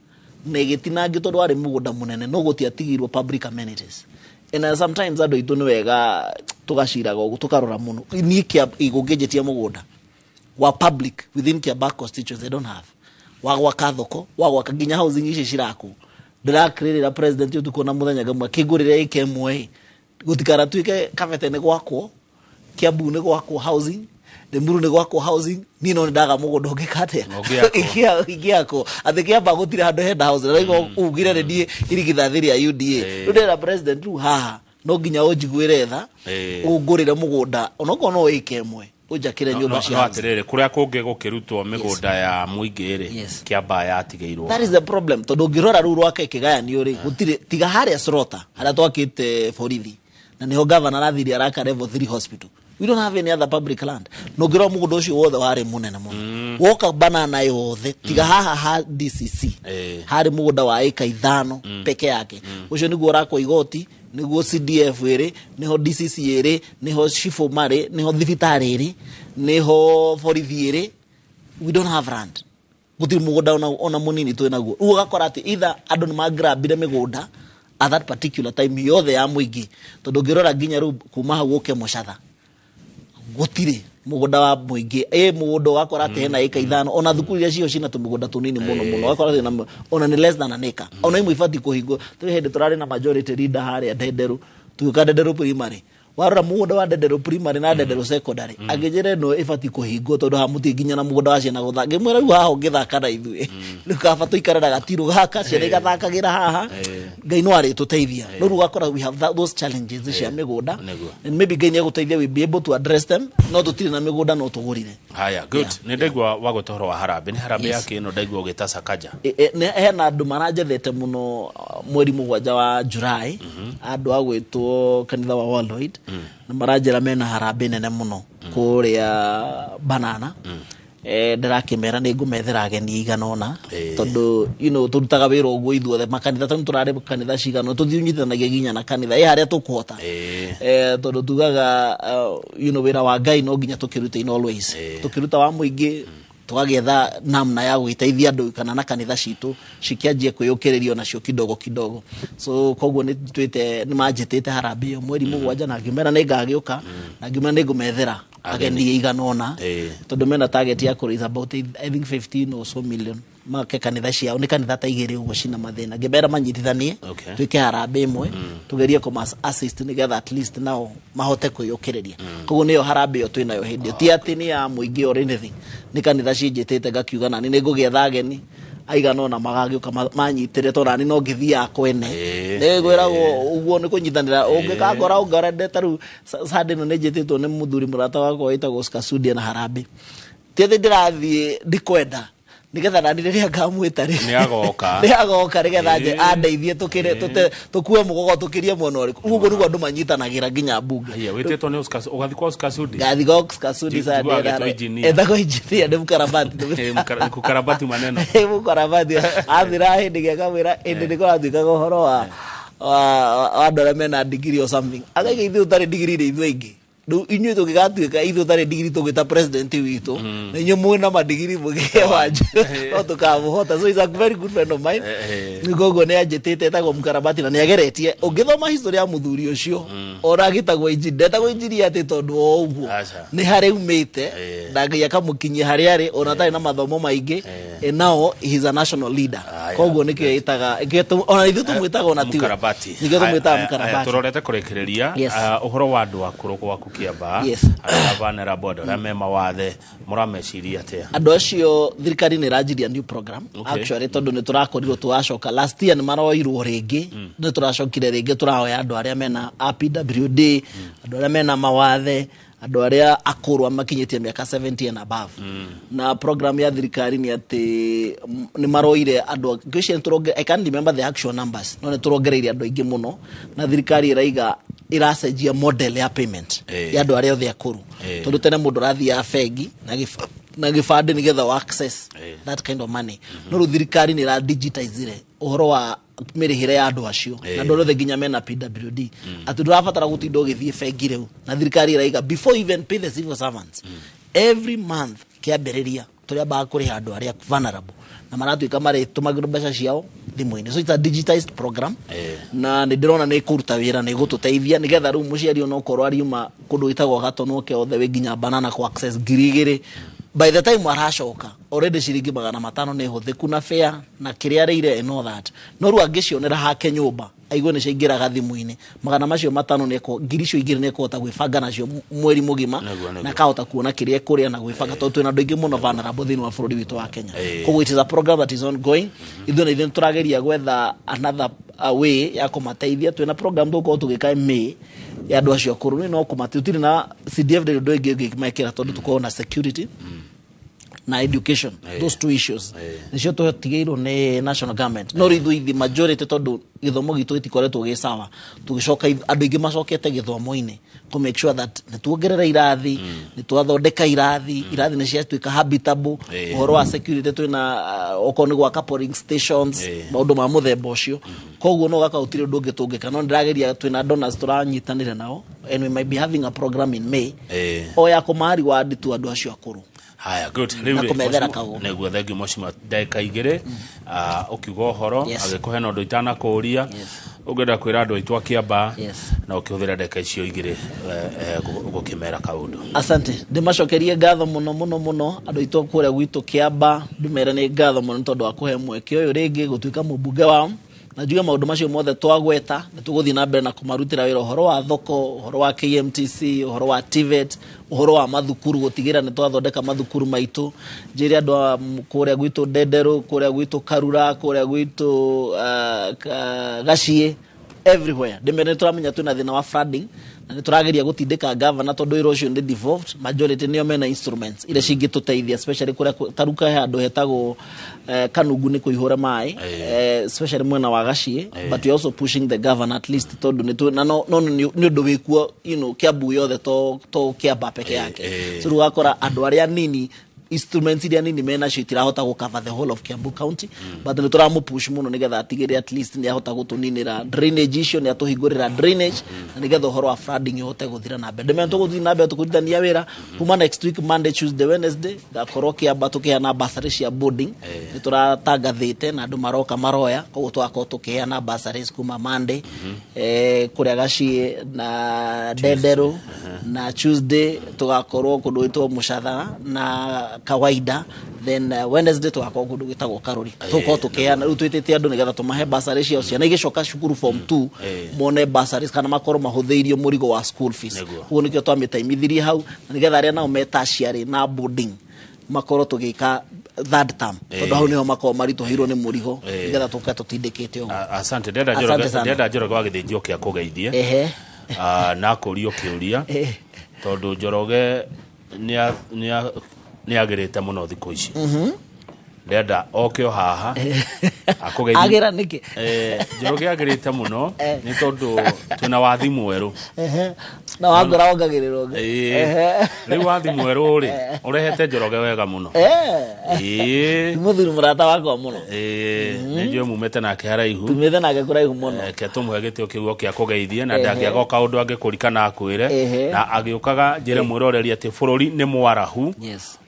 na ĩgĩtinangio, tondũ warĩ mũgũnda mũnene no gũtiatigirwo public amenities. And sometimes andũ aitũ nĩ wega tũgaciraga ũguo, tũkarora mũno. Niĩ gũngĩnjĩtia mũgũnda wa public within Kiambaa constituency, I don't have wa gwaka thoko, wa gwaka nginya housing ici cirakwo. Ndĩrakĩrĩrĩra president ũtukũ na mũthenya ngamwe kĩngũrĩre ĩka ĩmwe ĩ gũtikanatuĩke Kabete nĩ gwakwo, Kiambu nĩ gwakwo housing, Limuru nĩ gwakwo housing, niĩ no nĩ ndaga mũgũnda ũngĩka atĩa? Ũngĩakwo. Ingĩakwo atĩ Kiambaa gũtirĩ handũ hena housing, na rĩu ugire nĩ niĩ irigithathi rĩa UDA. Rĩu ndĩrera president rĩu haha no nginya ũnjiguĩre tha, ũngũrĩre mũgũnda onokorwo no ĩka ĩmwe, ũnjakĩre No- nyũmba no cia no housing. atĩrĩrĩ, kũrĩa kũngĩ gũkĩrutwo mĩgũnda ya mũingĩ rĩ, Kĩambaa yatigĩirwo. That is the problem, tondũ ũngĩrora rĩu rwaka ĩkĩgayanio rĩ, gũtirĩ tiga harĩa Slaughter harĩa twakĩte borithi, na nĩho governor arathire araka level 3 hospital. We don't have any other public land. Na ũngĩrora mũgũnda ũcio wothe warĩ mũnene mũno, woka banana yothe tiga haha ha DCC harĩ mũgũnda wa ĩka 5 peke yake. Ũcio nĩguo ũrakwo igoti, nĩguo CDF ĩrĩ, nĩho DCC ĩrĩ, nĩho Shifo marĩ, nĩho thibitarĩ ĩrĩ, nĩho borithi ĩrĩ. We don't have land, gũtirĩ mũgũnda ona mũnini twĩ naguo. Rĩu ũgakora atĩ either andũ nĩ magrabire mĩgũnda at that particular time yothe ya mũingĩ, tondũ ũngĩrora nginya rĩu kuma hau ũke Mũcatha gũtirĩ mũgũnda wa mũingĩ. Ĩ mũgũnda ũgakora atĩ hena ĩka 5, ona thukuru iria cio cina tũmĩgũnda tũnini mũno mũno, ũgakora atĩ ona nĩ less than an acre, ona imwe ibatiĩ kũhingwo. Tũrĩ hĩndĩ tũrarĩ na majority leader harĩa Ndenderu, tũgĩũka Ndenderu Primary, warora mũgũnda wa Ndenderu Primary na Ndenderu Secondary, angĩnjĩra ĩno ĩbatiĩ kũhingwo tondũ haha mũtirĩ nginya na mũgũnda wa ciana gũthaka. Ngĩmwĩra rĩu haha ũngĩthaka na ithuĩ, rĩu kaba tũikare na gatirũ gaka, ciana igathakagĩra haha, Ngai no arĩtũteithia. No rĩu ũgakora we have those challenges cia mĩgũnda, and maybe Ngai nĩ egũteithia we be able to address them, no tũtirĩ na mĩgũnda no tũgũrire. Haya, good. Nĩ ndaigua wagweta ũhoro wa harambĩ. Nĩ harambĩ yake ĩno ndaigua ũgĩta Sakaja? Hena andũ maranjethete mũno, mweri 7 wa July, andũ a gwĩtwo kanitha wa Worldwide, na maranjĩra mena harambĩ nene mũno kũrĩa Banana. Ndĩrakĩmera nĩ ngũmethera ageni igana ũna, tondũ tũrutaga wĩra ũguo ithuothe makanitha, tondũ tũrarĩ kanitha cigana, tũthiũnyitanagia nginya na kanitha ĩ harĩa tũkũhota, tondũ tugaga wĩra wa Ngai no nginya tũkĩrute in always, tũkĩruta wa mũingĩ tũgagĩetha namna ya gũgĩteithia andũ kana na kanitha citũ cikĩanjie kwĩyũkĩrĩrio nacio kidogo kidogo. So koguo nĩ twĩte, nĩ manjĩtĩte harambĩ ĩyo mweri 7, na ngĩmera nĩ ngagĩũka, na ngĩmera nĩ ngũmethera Ageni igana ũna, tondũ mena target ya kũ raise about, I think, 15 or so million make kanitha ciao. Nĩ kanitha ta igĩrĩ ũguo cina mathĩna. Ngĩmera manyitithanie, twĩke harambĩ ĩmwe, tũgerie kũma assist nĩgetha at least nao mahote kwĩyũkĩrĩria. Koguo nĩyo harambĩ ĩyo twĩnayo hĩndĩ ĩyo, ti atĩ nĩ ya mũingĩ or anything, nĩ kanitha cinjĩtĩte. Ngakiuga nani nĩ ngũgĩetha ageni aigana ũna magagĩũka manyitĩre, tondũ nani no ngĩthiaga kwene. Nĩ ngwĩragwo ũguo nĩ kũnyitanĩra ũngĩkangora ũngorende. Ta rĩu Sunday ĩno nĩ njĩtĩtwo nĩ mũthuri mũrata wakwa wĩtagwo Oscar Sudi na harambĩ, ti atĩ ndĩrathiĩ ndikwenda, nĩgetha nani rĩrĩa ngamwĩta rĩ, Nĩ agoka. Nĩ agoka nĩgetha andeithie tũkue mũgogo tũkĩrie mwena ũrĩkũ. Ũguo nĩguo andũ manyitanagĩra nginya mbunge. Haya, wĩtĩtwo nĩ Oscar, ũgathiĩ kwa Oscar Sudi? Ngathi kwa Oscar Sudi. Njiguaga agĩtwo engineer. Etagwo engineer, nĩ mũkarabati. Kukarabati maneno. Mũkarabati athira hĩndĩ gĩakamwĩra hĩndĩ nĩ kũratuĩkaga ũhoro wa andũ arĩa mena degree or something, akaiga ithuĩ tũtarĩ degree rĩ, ithuĩ aingĩ rĩu inyuĩ tũngĩgatuĩka ithuĩ tũtarĩ degree tũgĩta president witũ, na inyuĩ mwĩna madigiri mũgĩe wanja no tũkamũhota. So he's a very good friend of mine. Koguo nĩ anjĩtĩte, etagwo mũkarabati na nĩ ageretie. Ũngĩthoma history ya mũthuri ũcio, ona agĩtagwo engineer, ndetagwo engineer atĩ tondũ o ũguo. Aca. Nĩ harĩa umĩte na Ngai akamũkinyia harĩa arĩ ona atarĩ na mathomo maingĩ, and now he is a national leader. Koguo nĩkĩo ĩtaga ona ithuĩ tũmwĩtaga ona tiwe Mũkarabati. nĩkĩo tũmwĩtaga Aya, mũkarabati. Tũrorete kũrĩkĩrĩria. Ũhoro wa andũ akũrũ gwaku Kĩambaa, arĩa vulnerable, andũ arĩa me mawathe, mũrameciria atĩa? Andũ acio thirikari nĩ ĩranjiria new program. Actually, tondũ nĩ tũrakorirwo tũracoka last year, nĩ maroirwo rĩngĩ, nĩ tũracokire rĩngĩ tũrahoya andũ arĩa mena a PWD, andũ arĩa mena mawathe, andũ arĩa akũrũ makinyĩtie mĩaka 70 and above. Na program ya thirikari nĩ atĩ nĩ maroire andũ ngwĩciria I can't remember the actual numbers, no nĩ tũrongereire andũ aingĩ mũno, na thirikari ĩraiga ĩracenjia model ya payment ya andũ arĩa othe akũrũ, tondũ tene mũndũ arathiaga bengi na gĩbandĩ nĩgetha wa access that kind of money, no rĩu thirikari nĩ ĩra digitizire ũhoro wa mĩrĩhĩre ya andũ acio na andũ arĩa othe nginya mena PWD, atĩ ndũrabatara gũtinda ũgĩthiĩ bengi rĩu. Na thirikari ĩraiga before you even pay the civil servants every month, kĩambĩrĩria tũrĩambaga kũrĩha andũ arĩa vulnerable, na maratuĩka marĩtũmagĩrwo mbeca ciao thimũ-inĩ. So it's a digitized program, na nĩ ndĩrona nĩ ĩkũruta wĩra, nĩ ĩgũtũteithia nĩgetha rĩu mũciari onokorwo ariuma kũndũ gwĩtagwo Gatonoke othe wĩ nginya banana ku access 2000, by the time aracoka already ciringi 500 nĩ hũthĩku na fare na kĩrĩa arĩire and all that. No rĩu angĩcionera hake nyũmba, aigue nĩ ciaingĩraga thimũ-inĩ, magana macio matano nĩ ngiri icio igĩrĩ nĩ ekũhota gwĩbanga nacio mweri mũgima, na akahota kuona kĩrĩa ekũrĩa na gwĩbanga, tondũ twĩna andũ aingĩ mũno vulnerable thĩinĩ wa bũrũri witũ wa Kenya. Koguo it is a program that is ongoing. Ithuĩ na ithuĩ nĩ tũrageria gwetha another way ya kũmateithia. Twĩna program tũgũkorwo tũgĩka May ya andũ acio akũrũ. Nĩ no kũmate tũtirĩ na CDF, ndĩrĩ ũndũ ĩngĩ ũngĩmekĩra, tondũ tũkorwo na security na education. Those two issues nĩcio tũtigĩirwo nĩ national government, no rĩu ithuĩ majority, tondũ gĩthomo gitũ gĩtikoretwo gĩ sawa, tũgĩcoka andũ aingĩ macokete gĩthomo-inĩ kũ make sure that nĩ tuongerera irathi, nĩ twathondeka irathi, irathi nĩ ciatuĩka habitable. Ũhoro wa security, twĩna okorwo nĩ gwaka polling stations, maũndũ ma mũthemba ũcio. Koguo no gaka gũtirĩ ũndũ ũngĩ tũngĩka, no ndĩrageria, twĩna donors tũranyitanĩra nao, and we might be having a program in May o ya kũma reward tu andũ acio akũrũ Haya, good. na Rĩu rĩ, kũmethera Mheshimiwa- kaũndũ. Nĩguo, thengiũ mheshimiwa. Ndagĩka 2 ũkiuga ũhoro, agĩkũhe na ũndũ itanakũũria, ũngĩenda kwĩra andũ aitũ a Kĩambaa, na ũkĩhũthĩra ndagĩka icio 2 gũkĩmera kaũndũ. Asante. Ndĩmacokerie ngatho mũno mũno mũno andũ aitũ kũrĩa gwitũ Kĩamba. Ndĩmere nĩ ngatho mũno nĩ tondũ wa kũhe mweke ũyũ rĩngĩ gũtuĩka mũmbunge wao, na njuge maũndũ macio mothe twagweta nĩ tũgũthiĩ na mbere na kũmarutĩra wĩra, ũhoro wa thoko, ũhoro wa KMTC, ũhoro wa TVET, ũhoro wa mathukuru, gũtigĩra nĩ twathondeka mathukuru maitũ. Njĩre andũ a kũrĩa gwitũ Ndenderũ, kũrĩa gwitũ Karura, kũrĩa gwitũ Gaciĩ, everywhere, ndĩmere nĩ tũramenya twĩna thĩna wa flooding, na nĩ tũrageria gũtindĩka gavana, tondũ wĩra ũcio nĩ devolved, majority nĩo mena instruments iria cingĩtũteithia, especially kũrĩa taruka he handũ hetagwo Kanungu nĩ kũihũra maĩ, especially mwena wa Gaciĩ. But we are also pushing the governor at least, tondũ nĩ na no nĩ ũndũ wĩkuo Kiambu yothe, to Kiamba peke yake. So rĩu ũgakora andũ arĩa nini Instruments iria nini menacio itirahota gũ cover the whole of Kiambu County, but nĩ tũramũ-push mũno nĩgetha atigĩrĩre at least nĩ ahota gũtũninĩra drainage icio, nĩ atũhingũrĩra drainage, na nĩgetha ũhoro wa flooding ũhote gũthira na mbere. Ndĩmenya tũgũthiĩ na mbere tũkũrutithania wĩra kuma next week, Monday, Tuesday, Wednesday ngakorwo Kĩamba tũkĩheana bursary cia boarding. Nĩ tũratangathĩte na andũ maroka maroya, koguo tũgakorwo tũkĩheana bursaries kuma Monday kũrĩa Gaciĩ na Ndenderũ, na Tuesday tũgakorwo kũndũ gwĩtwo Mũcatha na Kawaida, then Wednesday tũgakorwo kũndũ gwĩtagwo Karũri. Tũgũkorwo tũkĩheana rĩu, twĩtĩte andũ nĩgetha tũmahe bursary ciao, ciana igĩcoka cukuru form 2 mone bursaries kana makorwo mahũthĩirio mũrigo wa school fees. Koguo nĩkĩo twamĩtaimithirie hau, na nĩgetha arĩa nao me tertiary na boarding makorwo tũgĩka third term, tondũ hau nĩho makorwo maritũhĩirwo nĩ mũrigo, nĩgetha tũke tũtindĩkĩte ũguo. Asante. Ndĩrenda Asante Njoroge, sana. ndĩrenda Njoroge wa Gĩthĩnji oke akũgeithie. Ah, na akũrio kĩũria, tondũ Njoroge nĩ agĩrĩte mũno thikũ ici. Ndĩrenda oke o haha akũgeithie. Agĩra nĩkĩ? Njoroge agĩrĩte mũno nĩ tondũ twĩna wathi mwerũ. Na wangora wongagĩrĩrwo. Rĩu wathi mwerũ rĩ, ũrehete Njoroge wega mũno. Mũthuri mũrata wakwa mũno. Nĩ njũĩ mumĩte nake haraihu. Tumĩte nake kũraihu mũno. Reke tũmũhe gĩtĩo kĩu oke akũgeithie, na ndangĩaga o kaũndũ angĩkũrika na akwĩre. Na agĩũkaga njĩre mwĩroreri atĩ bũrũri nĩ mwarahu.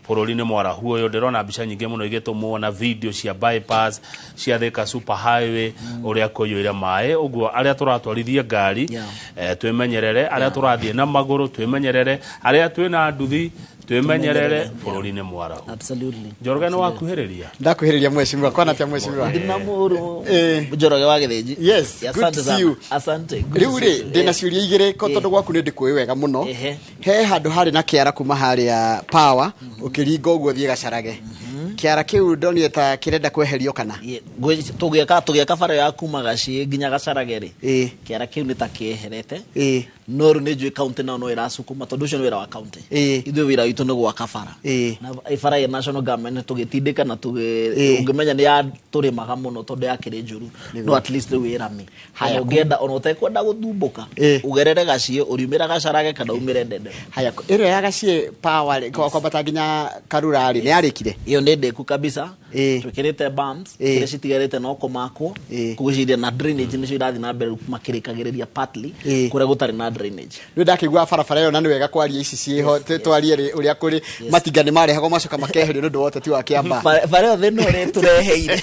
Bũrũri nĩ mwarahu ũyũ, ndĩrona mbica nyingĩ mũno igĩtũmwo na video cia bypass cia Thika Super Highway, ũrĩa kũiyũire maĩ ũguo. Arĩa tũratwarithia ngari, twĩmenyerere, arĩa tũrathiĩ na magũrũ twĩmenyerere, arĩa twĩna nduthi twĩmenyerere, bũrũri nĩ mwarahu. Absolutely. Njoroge, nĩ wakuhĩrĩria. Ndakuhĩrĩria, mheshimiwa. Kwana atia, mheshimiwa? Ndina mũru Njoroge wa Gĩthĩnji. Yes, good Asante to see sana. you. Asante. Good to Rĩu see rĩ, you. ndĩna ciũria igĩrĩ ko tondũ gwaku nĩ ndĩkũĩ wega mũno. He handũ harĩ na kĩara kuma harĩa power ũkĩringa ũguo thiĩ Gacarage, kĩara kĩu ndonire ta kĩrenda kweherio kana? Tũgĩaka bara ya kuma Gaciĩ nginya Gacarage rĩ, kĩara kĩu nĩ ta kĩeherete, no rĩu nĩ njũĩ county nao no ĩracukuma, tondũ ũcio nĩ wĩra wa county. Ithuĩ wĩra witũ nĩ gwaka bara, na bara ya national government tũgĩtindĩka na ũngĩmenya nĩ ya tũrĩmaga mũno tondũ yakĩrĩ njũru, no at least rĩu ĩrami. Haya, Ona ũngĩenda, ona ũtekwenda gũthumbũka, ũgerere Gaciĩ ũriumĩra Gacarage kana umĩre Ndende. Haya, ĩrĩa ya Gaciĩ power rĩ, kwambata nginya Karura rĩ, nĩ yarĩkire? Ĩyo nĩ ndĩku kabisa. Twĩkĩrĩte bumps iria citigarĩte no kũmakwo kũgũciria, na drainage nĩcio irathiĩ na mbere rĩu makĩrĩkagĩrĩria partly kũrĩa gũtarĩ na drainage. Rĩu ndakĩigua barabara ĩyo, na nĩ wega kwaria ici ciĩho, twarie rĩ ũrĩa kũrĩ matinga nĩ marehagwo macoka makeherio nĩ ũndũ wa ũteti wa Kĩamba. Bara ĩyo thĩna ũrĩa tũreheire,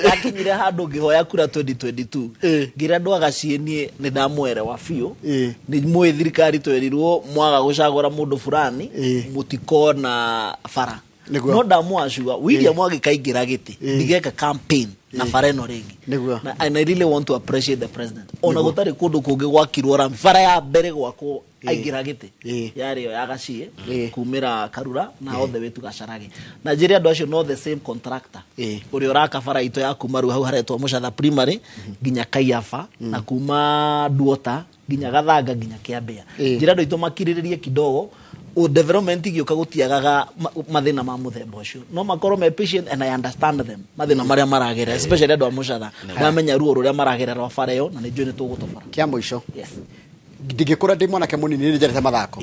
yakinyire handũ ngĩhoya kura 2022, ngĩra andũ a Gaciĩ niĩ nĩ ndamwerewa biũ, nĩ mũĩ thirikari twerirwo mwaga gũcagũra mũndũ fulani mũtikona bara. No ndamwacua William agĩkaingĩra gĩtĩ, ndigeka campaign na bara ĩno rĩngĩ. And I really want to appreciate the president, ona gũtarĩ kũndũ kũngĩ gwakirwo rami, bara ya mbere gwakwo aingĩra gĩtĩ yarĩ ĩyo ya Gaciĩ kumĩra Karura na all the way to Gacarage. Na njĩre andũ acio no the same contractor ũrĩa ũraka bara itũ ya kuma rĩu hau haretwo Mũcatha Primary nginya Kaiafa, na kuma Duota nginya Gathanga nginya Kĩambĩa. Njĩre andũ aitũ makirĩrĩrie kidogo, o development igĩũka gũtiagaga mathĩna ma mũthemba ũcio, no makorwo me patient, and I understand them, mathĩna marĩa maragerera, especially andũ a Mũcatha. Ndamenya ruo rũrĩa maragerera rwa bara ĩyo, na nĩ njũĩ nĩ tũgũtobara. Kĩa mũico, ndingĩkũra ndĩ mwanake mũnini nĩ njerete mathako.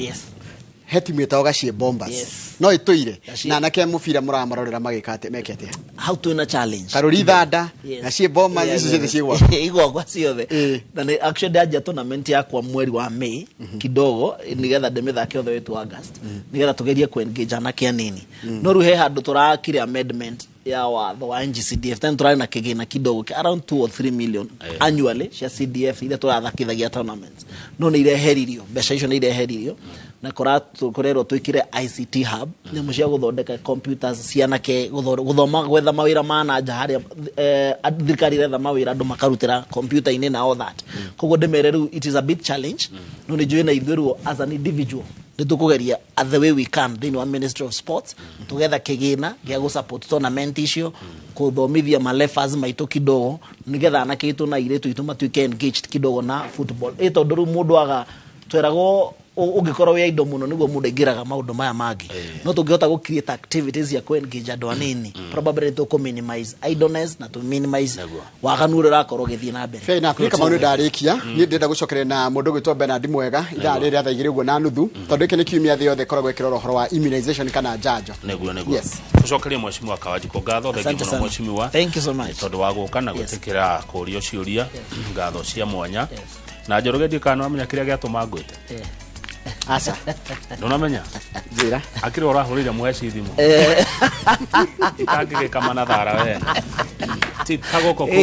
He timu ĩtagwo Gaciĩ Bombers, no ĩtũire na anake a mũbira mũramarorera magĩka atĩa, meke atĩa? Hau twĩna challenge. Karũri Thanda, Gaciĩ Bombers, icio ciothe ciĩ gwakwa. Igwakwa ciothe. Na nĩ actually ndanjia tournament yakwa mweri wa May kidogo, nigetha ndĩmĩthake othe wetu August, nigetha tugerie ku-engage anake anini. No rĩu he handũ tũrakire amendment ya watho wa NGCDF, then tũrarĩ na kĩgĩna kidogo around 2 or 3 million annually cia CDF iria tũrathakithagia tournaments, no nĩ ireheririo, mbeca icio nĩ ireheririo, na kũrerwo twĩkĩre ICT hub, nyamũ cia gũthondeka computers cianake gũthoma gwetha mawĩra ma nanja harĩa thirikari iretha mawĩra, andũ makarutĩra computer-inĩ na all that. Koguo ndĩmere rĩu it is a big challenge, no nĩ njũĩ na ithuĩ rĩu as an individual nĩ tũkũgeria the way we can thĩinĩ wa Ministry of Sports tũgetha kĩgĩna gĩa gũ support tournament icio, kũthomithia malefas maitũ kidogo, nĩgetha anake aitũ na airĩtu aitũ matuĩke engaged kidogo na football. Ĩ tondũ rĩu mũndũ aga tweragwo Ũngĩkorwo wĩ idle mũno nĩguo mũndũ aingĩraga maũndũ maya mangĩ, no tũngĩhota gũ create activities ya kũ engage andũ anini, probably tũkũ minimize idleness na tũ minimize waganu ũrĩa ũrakorwo ũgĩthiĩ na mbere. Fair enough. Niĩ Kamau nĩ ndarĩkia. Niĩ ndĩrenda gũcokeria na mũndũ ũgwĩtwo Bernard Mwega ithaa rĩrĩa thaa 2 ũguo na nuthu, tondũ gĩkĩ nĩ kiumia thĩ yothe ĩkoragwo ĩkĩrora ũhoro wa immunization kana njanjo. Nĩguo. Yes. Tũcokerie mheshimiwa Kawanjikũ ngatho. Thengi Asante mũno, sana. mheshimiwa. Thank you so much. Tondũ wa gũka na gwĩtĩkĩra kũrio ciũria. Ngatho cia mwanya. Na Njoroge, ndiũ kana nĩwamenya kĩrĩa gĩatũma ngwĩte? Aca. Ndũnamenya? Njĩra. Akĩrĩ ũrahũrĩire mũheci thimũ itangĩgĩkama na thara we ti kagoko kuma.